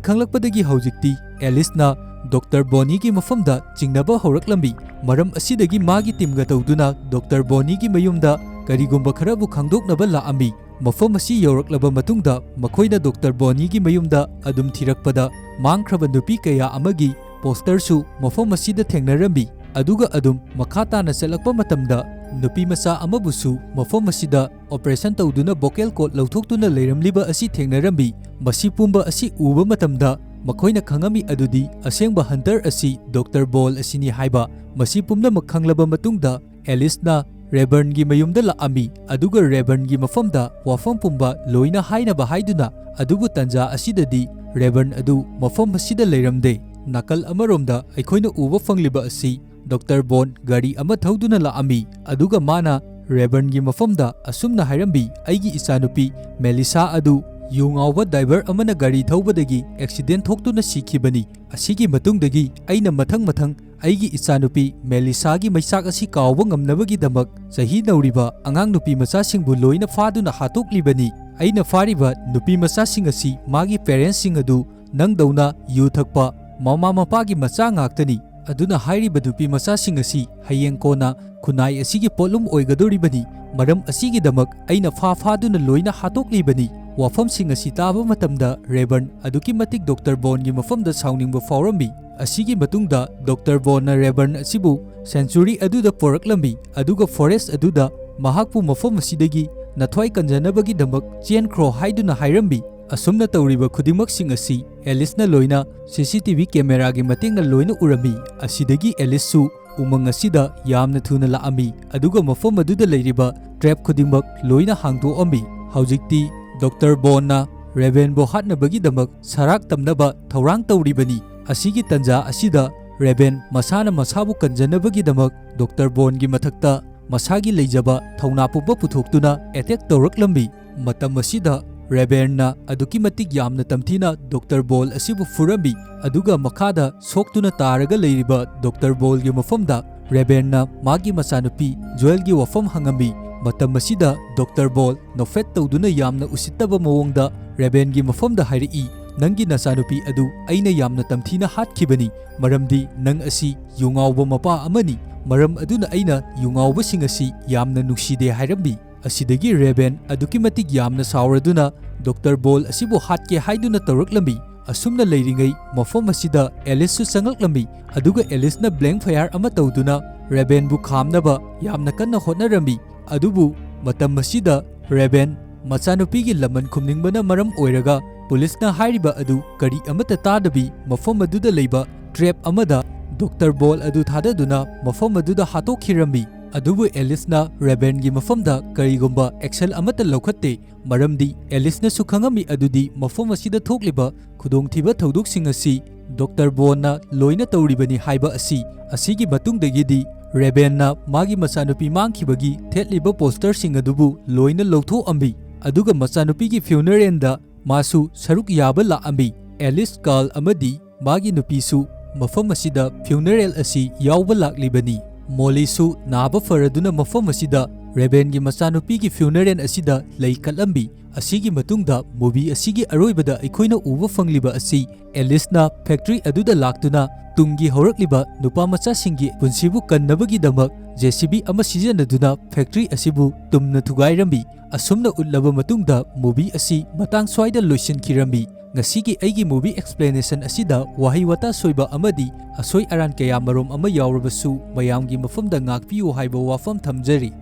ꯈꯪꯂꯛꯄꯗꯒꯤ ꯍꯧꯖꯤꯛꯇꯤ ꯑꯦꯂꯤꯁꯅ ꯗꯣꯛꯇꯔ ꯕꯣꯅꯤꯒꯤ ꯃꯐꯝꯗ ꯆꯤꯡꯅꯕ ꯍꯧꯔꯛꯂꯝꯃꯤ꯫ ꯃꯔꯝ ꯑꯁꯤꯗꯒꯤ ꯃꯥꯒꯤ ꯇꯤꯝꯒ ꯇꯧꯗꯨꯅ ꯗꯣꯛꯇꯔ ꯕꯣꯅꯤꯒꯤ ꯃꯌꯨꯝꯗ ꯀꯔꯤꯒꯨꯝꯕ ꯈꯔꯕꯨ ꯈꯪꯗꯣꯛꯅꯕ ꯂꯥꯛꯑꯝꯃꯤ꯫ ꯃꯐꯝ ꯑꯁꯤ ꯌꯧꯔꯛꯂꯕ ꯃꯇꯨꯡꯗ ꯃꯈꯣꯏꯅ ꯗꯣꯛꯇꯔ ꯕꯣꯅꯤꯒꯤ ꯃꯌꯨꯝꯗ ꯑꯗꯨꯝ ꯊꯤꯔꯛꯄꯗ ꯃꯥꯡꯈ꯭ꯔꯕ ꯅꯨꯄꯤ ꯀꯌꯥ ꯑꯃꯒꯤ ꯄꯣꯁꯇꯔꯁꯨ ꯃꯐꯝ ꯑꯁꯤꯗ ꯊꯦꯡꯅꯔꯝꯃꯤ꯫ ꯑꯗꯨꯒ ꯑꯗꯨꯝ ꯃꯈꯥ ꯇꯥꯅ ꯆꯠꯂꯛꯄ ꯃꯇꯝꯗ ꯅꯨꯄꯤ ꯃꯆꯥ ꯑꯃꯕꯨꯁꯨ ꯃꯐꯝ ꯑꯁꯤꯗ ꯑꯣꯄꯔꯦꯁꯟ ꯇꯧꯗꯨꯅ ꯚꯣꯀꯦꯜ ꯀꯣꯔꯗ ꯂꯧꯊꯣꯛꯇꯨꯅ ꯂꯩꯔꯝꯂꯤꯕ ꯑꯁꯤ ꯊꯦꯡꯅꯔꯝꯃꯤ꯫ ꯃꯁꯤ ꯄꯨꯝꯕ ꯑꯁꯤ ꯎꯕ ꯃꯇꯝꯗ ꯃꯈꯣꯏꯅ ꯈꯪꯉꯝꯃꯤ ꯑꯗꯨꯗꯤ ꯑꯁꯦꯡꯕ ꯍꯟꯇꯔ ꯑꯁꯤ ꯗꯣꯛꯇꯔ ꯕꯣꯜ ꯑꯁꯤꯅꯤ ꯍꯥꯏꯕ꯫ ꯃꯁꯤ ꯄꯨꯝꯅꯃꯛ ꯈꯪꯂꯕ ꯃꯇꯨꯡꯗ ꯑꯦꯂꯤꯁꯅ ꯔꯦꯕꯔꯟꯒꯤ ꯃꯌꯨꯝꯗ ꯂꯥꯛꯑꯝꯃꯤ, ꯑꯗꯨꯒ ꯔꯦꯕꯔꯟꯒꯤ ꯃꯐꯝꯗ ꯋꯥꯐꯝ ꯄꯨꯝꯕ ꯂꯣꯏꯅ ꯍꯥꯏꯅꯕ ꯍꯥꯏꯗꯨꯅ꯫ ꯑꯗꯨꯕꯨ ꯇꯟꯖꯥ ꯑꯁꯤꯗꯗꯤ ꯔꯦꯕꯔꯟ ꯑꯗꯨ ꯃꯐꯝ ꯑꯁꯤꯗ ꯂꯩꯔꯝꯗꯦ꯫ ꯅꯥꯀꯜ ꯑꯃꯔꯣꯝꯗ ꯑꯩꯈꯣꯏꯅ ꯎꯕ ꯐꯪꯂꯤꯕ ꯑꯁꯤ ꯗꯣꯛꯇꯔ ꯕꯣꯟ ꯒꯥꯔꯤ ꯑꯃ ꯊꯧꯗꯨꯅ ꯂꯥꯛꯑꯝꯃꯤ, ꯑꯗꯨꯒ ꯃꯥꯅ ꯔꯦꯕꯔꯟꯒꯤ ꯃꯐꯝꯗ ꯑꯁꯨꯝꯅ ꯍꯥꯏꯔꯝꯃꯤ, "ꯑꯩꯒꯤ ꯏꯆꯥꯅꯨꯄꯤ ꯃꯦꯂꯤꯁꯥ ꯑꯗꯨ ꯌꯨ ꯉꯥꯎꯕ ꯗ꯭ꯔꯥꯏꯚꯔ ꯑꯃꯅ ꯒꯥꯔꯤ ꯊꯧꯕꯗꯒꯤ ꯑꯦꯛꯁꯤꯗꯦꯟ ꯊꯣꯛꯇꯨꯅ ꯁꯤꯈꯤꯕꯅꯤ꯫ ꯑꯁꯤꯒꯤ ꯃꯇꯨꯡꯗꯒꯤ ꯑꯩꯅ ꯃꯊꯪ ꯃꯊꯪ ꯑꯩꯒꯤ ꯏꯆꯥꯅꯨꯄꯤ ꯃꯦꯂꯤꯁꯥꯒꯤ ꯃꯩꯆꯥꯛ ꯑꯁꯤ ꯀꯥꯎꯕ ꯉꯝꯅꯕꯒꯤꯗꯃꯛ ꯆꯍꯤ ꯅꯧꯔꯤꯕ ꯑꯉꯥꯡ ꯅꯨꯄꯤ ꯃꯆꯥꯁꯤꯡꯕꯨ ꯂꯣꯏꯅ ꯐꯥꯗꯨꯅ ꯍꯥꯠꯇꯣꯛꯂꯤꯕꯅꯤ꯫ ꯑꯩꯅ ꯐꯥꯔꯤꯕ ꯅꯨꯄꯤ ꯃꯆꯥꯁꯤꯡ ꯑꯁꯤ ꯃꯥꯒꯤ ꯄꯦꯔꯦꯟꯁꯁꯤꯡ ꯑꯗꯨ ꯅꯪꯗꯧꯅ ꯌꯨ ꯊꯛꯄ ꯃꯃꯥ ꯃꯄꯥꯒꯤ ꯃꯆꯥ ꯉꯥꯛꯇꯅꯤ꯫ ꯑꯗꯨꯅ ꯍꯥꯏꯔꯤꯕ ꯅꯨꯄꯤ ꯃꯆꯥꯁꯤꯡ ꯑꯁꯤ ꯍꯌꯦꯡ ꯀꯣꯟꯅ ꯈꯨꯟꯅꯥꯏ ꯑꯁꯤꯒꯤ ꯄꯣꯠꯂꯨꯝ ꯑꯣꯏꯒꯗꯧꯔꯤꯕꯅꯤ꯫ ꯃꯔꯝ ꯑꯁꯤꯒꯤꯗꯃꯛ ꯑꯩꯅ ꯐꯥ ꯐꯥꯗꯨꯅ ꯂꯣꯏꯅ ꯍꯥꯠꯇꯣꯛꯂꯤꯕꯅꯤ"꯫ ꯋꯥꯐꯝꯁꯤꯡ ꯑꯁꯤ ꯇꯥꯕ ꯃꯇꯝꯗ ꯔꯦꯕꯔꯟ ꯑꯗꯨꯛꯀꯤ ꯃꯇꯤꯛ ꯗꯣꯛꯇꯔ ꯕꯣꯟꯒꯤ ꯃꯐꯝꯗ ꯁꯥꯎꯅꯤꯡꯕ ꯐꯥꯎꯔꯝꯃꯤ꯫ ꯑꯁꯤꯒꯤ ꯃꯇꯨꯡꯗ ꯗꯣꯛꯇꯔ ꯕꯣꯟꯅ ꯔꯦꯕꯔꯟ ꯑꯁꯤꯕꯨ ꯁꯦꯡꯆꯨꯔꯤ ꯑꯗꯨꯗ ꯄꯣꯔꯛꯂꯝꯃꯤ, ꯑꯗꯨꯒ ꯐꯣꯔꯦꯁ꯭ꯠ ꯑꯗꯨꯗ ꯃꯍꯥꯛꯄꯨ ꯃꯐꯝ ꯑꯁꯤꯗꯒꯤ ꯅꯊ꯭ꯋꯥꯏ ꯀꯟꯖꯅꯕꯒꯤꯗꯃꯛ ꯆꯦꯟꯈ꯭ꯔꯣ ꯍꯥꯏꯗꯨꯅ ꯍꯥꯏꯔꯝꯃꯤ꯫ ꯑꯁꯨꯝꯅ ꯇꯧꯔꯤꯕ ꯈꯨꯗꯤꯡꯃꯛꯁꯤꯡ ꯑꯁꯤ ꯑꯦꯂꯤꯁꯅ ꯂꯣꯏꯅ ꯁꯤ ꯁꯤ ꯇꯤ ꯚꯤ ꯀꯦꯃꯦꯔꯥꯒꯤ ꯃꯇꯦꯡꯅ ꯂꯣꯏꯅ ꯎꯔꯝꯃꯤ꯫ ꯑꯁꯤꯗꯒꯤ ꯑꯦꯂꯤꯁꯁꯨ ꯎꯃꯪ ꯑꯁꯤꯗ ꯌꯥꯝꯅ ꯊꯨꯅ ꯂꯥꯛꯑꯝꯃꯤ, ꯑꯗꯨꯒ ꯃꯐꯝ ꯑꯗꯨꯗ ꯂꯩꯔꯤꯕ ꯇ꯭ꯔꯦꯞ ꯈꯨꯗꯤꯡꯃꯛ ꯂꯣꯏꯅ ꯍꯥꯡꯗꯣꯛꯑꯝꯃꯤ꯫ ꯍꯧꯖꯤꯛꯇꯤ ꯗꯣꯛꯇꯔ ꯕꯣꯟꯅ ꯔꯦꯕꯦꯟꯕꯨ ꯍꯥꯠꯅꯕꯒꯤꯗꯃꯛ ꯁꯔꯥꯛ ꯇꯝꯅꯕ ꯊꯧꯔꯥꯡ ꯇꯧꯔꯤꯕꯅꯤ꯫ ꯑꯁꯤꯒꯤ ꯇꯟꯖꯥ ꯑꯁꯤꯗ ꯔꯦꯕꯦꯟ ꯃꯁꯥꯅ ꯃꯁꯥꯕꯨ ꯀꯟꯖꯅꯕꯒꯤꯗꯃꯛ ꯗꯣꯛꯇꯔ ꯕꯣꯟꯒꯤ ꯃꯊꯛꯇ ꯃꯁꯥꯒꯤ ꯂꯩꯖꯕ ꯊꯧꯅꯥ ꯄꯨꯝꯕ ꯄꯨꯊꯣꯛꯇꯨꯅ ꯑꯦꯇꯦꯛ ꯇꯧꯔꯛꯂꯝꯃꯤ꯫ ꯃꯇꯝ ꯑꯁꯤꯗ ꯔꯦꯕꯦꯟꯅ ꯑꯗꯨꯛꯀꯤ ꯃꯇꯤꯛ ꯌꯥꯝꯅ ꯇꯝꯊꯤꯅ ꯗꯣꯛꯇꯔ ꯕꯣꯜ ꯑꯁꯤꯕꯨ ꯐꯨꯔꯝꯃꯤ, ꯑꯗꯨꯒ ꯃꯈꯥꯗ ꯁꯣꯛꯇꯨꯅ ꯇꯥꯔꯒ ꯂꯩꯔꯤꯕ ꯗꯣꯛꯇꯔ ꯕꯣꯜꯒꯤ ꯃꯐꯝꯗ ꯔꯦꯕꯦꯟꯅ ꯃꯥꯒꯤ ꯃꯆꯥꯅꯨꯄꯤ ꯖꯣꯌꯦꯜꯒꯤ ꯋꯥꯐꯝ ꯍꯪꯉꯝꯃꯤ꯫ ꯃꯇꯝ ꯑꯁꯤꯗ ꯗꯣꯛꯇꯔ ꯕꯣꯜ ꯅꯣꯛꯐꯦꯠ ꯇꯧꯗꯨꯅ ꯌꯥꯝꯅ ꯎꯁꯤꯠꯇꯕ ꯃꯑꯣꯡꯗ ꯔꯦꯕꯦꯟꯒꯤ ꯃꯐꯝꯗ ꯍꯥꯏꯔꯛꯏ, "ꯅꯪꯒꯤ ꯅꯆꯥꯅꯨꯄꯤ ꯑꯗꯨ ꯑꯩꯅ ꯌꯥꯝꯅ ꯇꯝꯊꯤꯅ ꯍꯥꯠꯈꯤꯕꯅꯤ, ꯃꯔꯝꯗꯤ ꯅꯪ ꯑꯁꯤ ꯌꯨꯉꯥꯎꯕ ꯃꯄꯥ ꯑꯃꯅꯤ, ꯃꯔꯝ ꯑꯗꯨꯅ ꯑꯩꯅ ꯌꯨꯉꯥꯎꯕꯁꯤꯡ ꯑꯁꯤ ꯌꯥꯝꯅ ꯅꯨꯡꯁꯤꯗꯦ" ꯍꯥꯏꯔꯝꯃꯤ꯫ ꯑꯁꯤꯗꯒꯤ ꯔꯦꯕꯦꯟ ꯑꯗꯨꯛꯀꯤ ꯃꯇꯤꯛ ꯌꯥꯝꯅ ꯁꯥꯎꯔꯗꯨꯅ ꯗꯣꯛꯇꯔ ꯕꯣꯜ ꯑꯁꯤꯕꯨ ꯍꯥꯠꯀꯦ ꯍꯥꯏꯗꯨꯅ ꯇꯧꯔꯛꯂꯝꯃꯤ꯫ ꯑꯁꯨꯝꯅ ꯂꯩꯔꯤꯉꯩ ꯃꯐꯝ ꯑꯁꯤꯗ ꯑꯦꯂꯤꯁꯁꯨ ꯆꯪꯂꯛꯂꯝꯃꯤ, ꯑꯗꯨꯒ ꯑꯦꯂꯤꯁꯅ ꯕ꯭ꯂꯦꯡ ꯐꯌꯥꯔ ꯑꯃ ꯇꯧꯗꯨꯅ ꯔꯦꯕꯦꯟꯕꯨ ꯈꯥꯝꯅꯕ ꯌꯥꯝꯅ ꯀꯟꯅ ꯍꯣꯠꯅꯔꯝꯃꯤ꯫ ꯑꯗꯨꯕꯨ ꯃꯇꯝ ꯑꯁꯤꯗ ꯔꯦꯕꯦꯟ ꯃꯆꯥꯅꯨꯄꯤꯒꯤ ꯂꯃꯟ ꯈꯨꯝꯅꯤꯡꯕꯅ ꯃꯔꯝ ꯑꯣꯏꯔꯒ ꯄꯨꯂꯤꯁꯅ ꯍꯥꯏꯔꯤꯕ ꯑꯗꯨ ꯀꯔꯤ ꯑꯃꯠꯇ ꯇꯥꯗꯕꯤ ꯃꯐꯝ ꯑꯗꯨꯗ ꯂꯩꯕ ꯇ꯭ꯔꯦꯞ ꯑꯃꯗ ꯗꯣꯛꯇꯔ ꯕꯣꯜ ꯑꯗꯨ ꯊꯥꯗꯗꯨꯅ ꯃꯐꯝ ꯑꯗꯨꯗ ꯍꯥꯠꯇꯣꯛꯈꯤꯔꯝꯃꯤ꯫ ꯑꯗꯨꯕꯨ ꯑꯦꯂꯤꯁꯅ ꯔꯦꯕꯦꯟꯒꯤ ꯃꯐꯝꯗ ꯀꯔꯤꯒꯨꯝꯕ ꯑꯦꯛꯁꯟ ꯑꯃꯠꯇ ꯂꯧꯈꯠꯇꯦ, ꯃꯔꯝꯗꯤ ꯑꯦꯂꯤꯁꯅꯁꯨ ꯈꯪꯉꯝꯃꯤ ꯑꯗꯨꯗꯤ ꯃꯐꯝ ꯑꯁꯤꯗ ꯊꯣꯛꯂꯤꯕ ꯈꯨꯗꯣꯡꯊꯤꯕ ꯊꯧꯗꯣꯛꯁꯤꯡ ꯑꯁꯤ ꯗꯣꯛꯇꯔ ꯕꯣꯜꯅ ꯂꯣꯏꯅ ꯇꯧꯔꯤꯕꯅꯤ ꯍꯥꯏꯕ ꯑꯁꯤ꯫ ꯑꯁꯤꯒꯤ ꯃꯇꯨꯡꯗꯒꯤꯗꯤ ꯔꯦꯕꯦꯟꯅ ꯃꯥꯒꯤ ꯃꯆꯥꯅꯨꯄꯤ ꯃꯥꯡꯈꯤꯕꯒꯤ ꯊꯦꯠꯂꯤꯕ ꯄꯣꯁꯇꯔꯁꯤꯡ ꯑꯗꯨꯕꯨ ꯂꯣꯏꯅ ꯂꯧꯊꯣꯛꯑꯝꯃꯤ, ꯑꯗꯨꯒ ꯃꯆꯥꯅꯨꯄꯤꯒꯤ ꯐ꯭ꯌꯨꯅꯔꯦꯜꯗ ꯃꯥꯁꯨ ꯁꯔꯨꯛ ꯌꯥꯕ ꯂꯥꯛꯑꯝꯃꯤ꯫ ꯑꯦꯂꯤꯁ, ꯀꯥꯔꯜ ꯑꯃꯗꯤ ꯃꯥꯒꯤ ꯅꯨꯄꯤꯁꯨ ꯃꯐꯝ ꯑꯁꯤꯗ ꯐ꯭ꯌꯨꯅꯔꯦꯜ ꯑꯁꯤ ꯌꯥꯎꯕ ꯂꯥꯛꯂꯤꯕꯅꯤ꯫ ꯃꯣꯂꯤꯁꯨ ꯅꯥꯕ ꯐꯔꯗꯨꯅ ꯃꯐꯝ ꯑꯁꯤꯗ ꯔꯦꯕꯦꯟꯒꯤ ꯃꯆꯥꯅꯨꯄꯤꯒꯤ ꯐ꯭ꯌꯨꯅꯔꯦꯜ ꯑꯁꯤꯗ ꯂꯩ ꯀꯠꯂꯝꯃꯤ꯫ ꯑꯁꯤꯒꯤ ꯃꯇꯨꯡꯗ ꯃꯨꯚꯤ ꯑꯁꯤꯒꯤ ꯑꯔꯣꯏꯕꯗ ꯑꯩꯈꯣꯏꯅ ꯎꯕ ꯐꯪꯂꯤꯕ ꯑꯁꯤ ꯑꯦꯂꯤꯁꯅ ꯐꯦꯛꯇ꯭ꯔꯤ ꯑꯗꯨꯗ ꯂꯥꯛꯇꯨꯅ ꯇꯨꯡꯒꯤ ꯍꯧꯔꯛꯂꯤꯕ ꯅꯨꯄꯥ ꯃꯆꯥꯁꯤꯡꯒꯤ ꯄꯨꯟꯁꯤꯕꯨ ꯀꯟꯅꯕꯒꯤꯗꯃꯛ ꯖꯦ ꯁꯤ ꯕꯤ ꯑꯃ ꯁꯤꯖꯤꯟꯅꯗꯨꯅ ꯐꯦꯛꯇ꯭ꯔꯤ ꯑꯁꯤꯕꯨ ꯇꯨꯝꯅ ꯊꯨꯒꯥꯏꯔꯝꯃꯤ꯫ ꯑꯁꯨꯝꯅ ꯎꯠꯂꯕ ꯃꯇꯨꯡꯗ ꯃꯨꯚꯤ ꯑꯁꯤ ꯃꯇꯥꯡ ꯁ꯭ꯋꯥꯏꯗ ꯂꯣꯏꯁꯤꯟꯈꯤꯔꯝꯃꯤ꯫ ꯉꯁꯤꯒꯤ ꯑꯩꯒꯤ ꯃꯨꯚꯤ ꯑꯦꯛꯁꯄ꯭ꯂꯦꯅꯦꯁꯟ ꯑꯁꯤꯗ ꯋꯥꯍꯩ ꯋꯥꯇꯥ ꯁꯣꯏꯕ ꯑꯃꯗꯤ ꯑꯁꯣꯏ ꯑꯔꯥꯟ ꯀꯌꯥ ꯃꯔꯨꯝ ꯑꯃ ꯌꯥꯎꯔꯕꯁꯨ ꯃꯌꯥꯝꯒꯤ ꯃꯐꯝꯗ ꯉꯥꯛꯄꯤꯌꯨ ꯍꯥꯏꯕ ꯋꯥꯐꯝ ꯊꯝꯖꯔꯤ꯫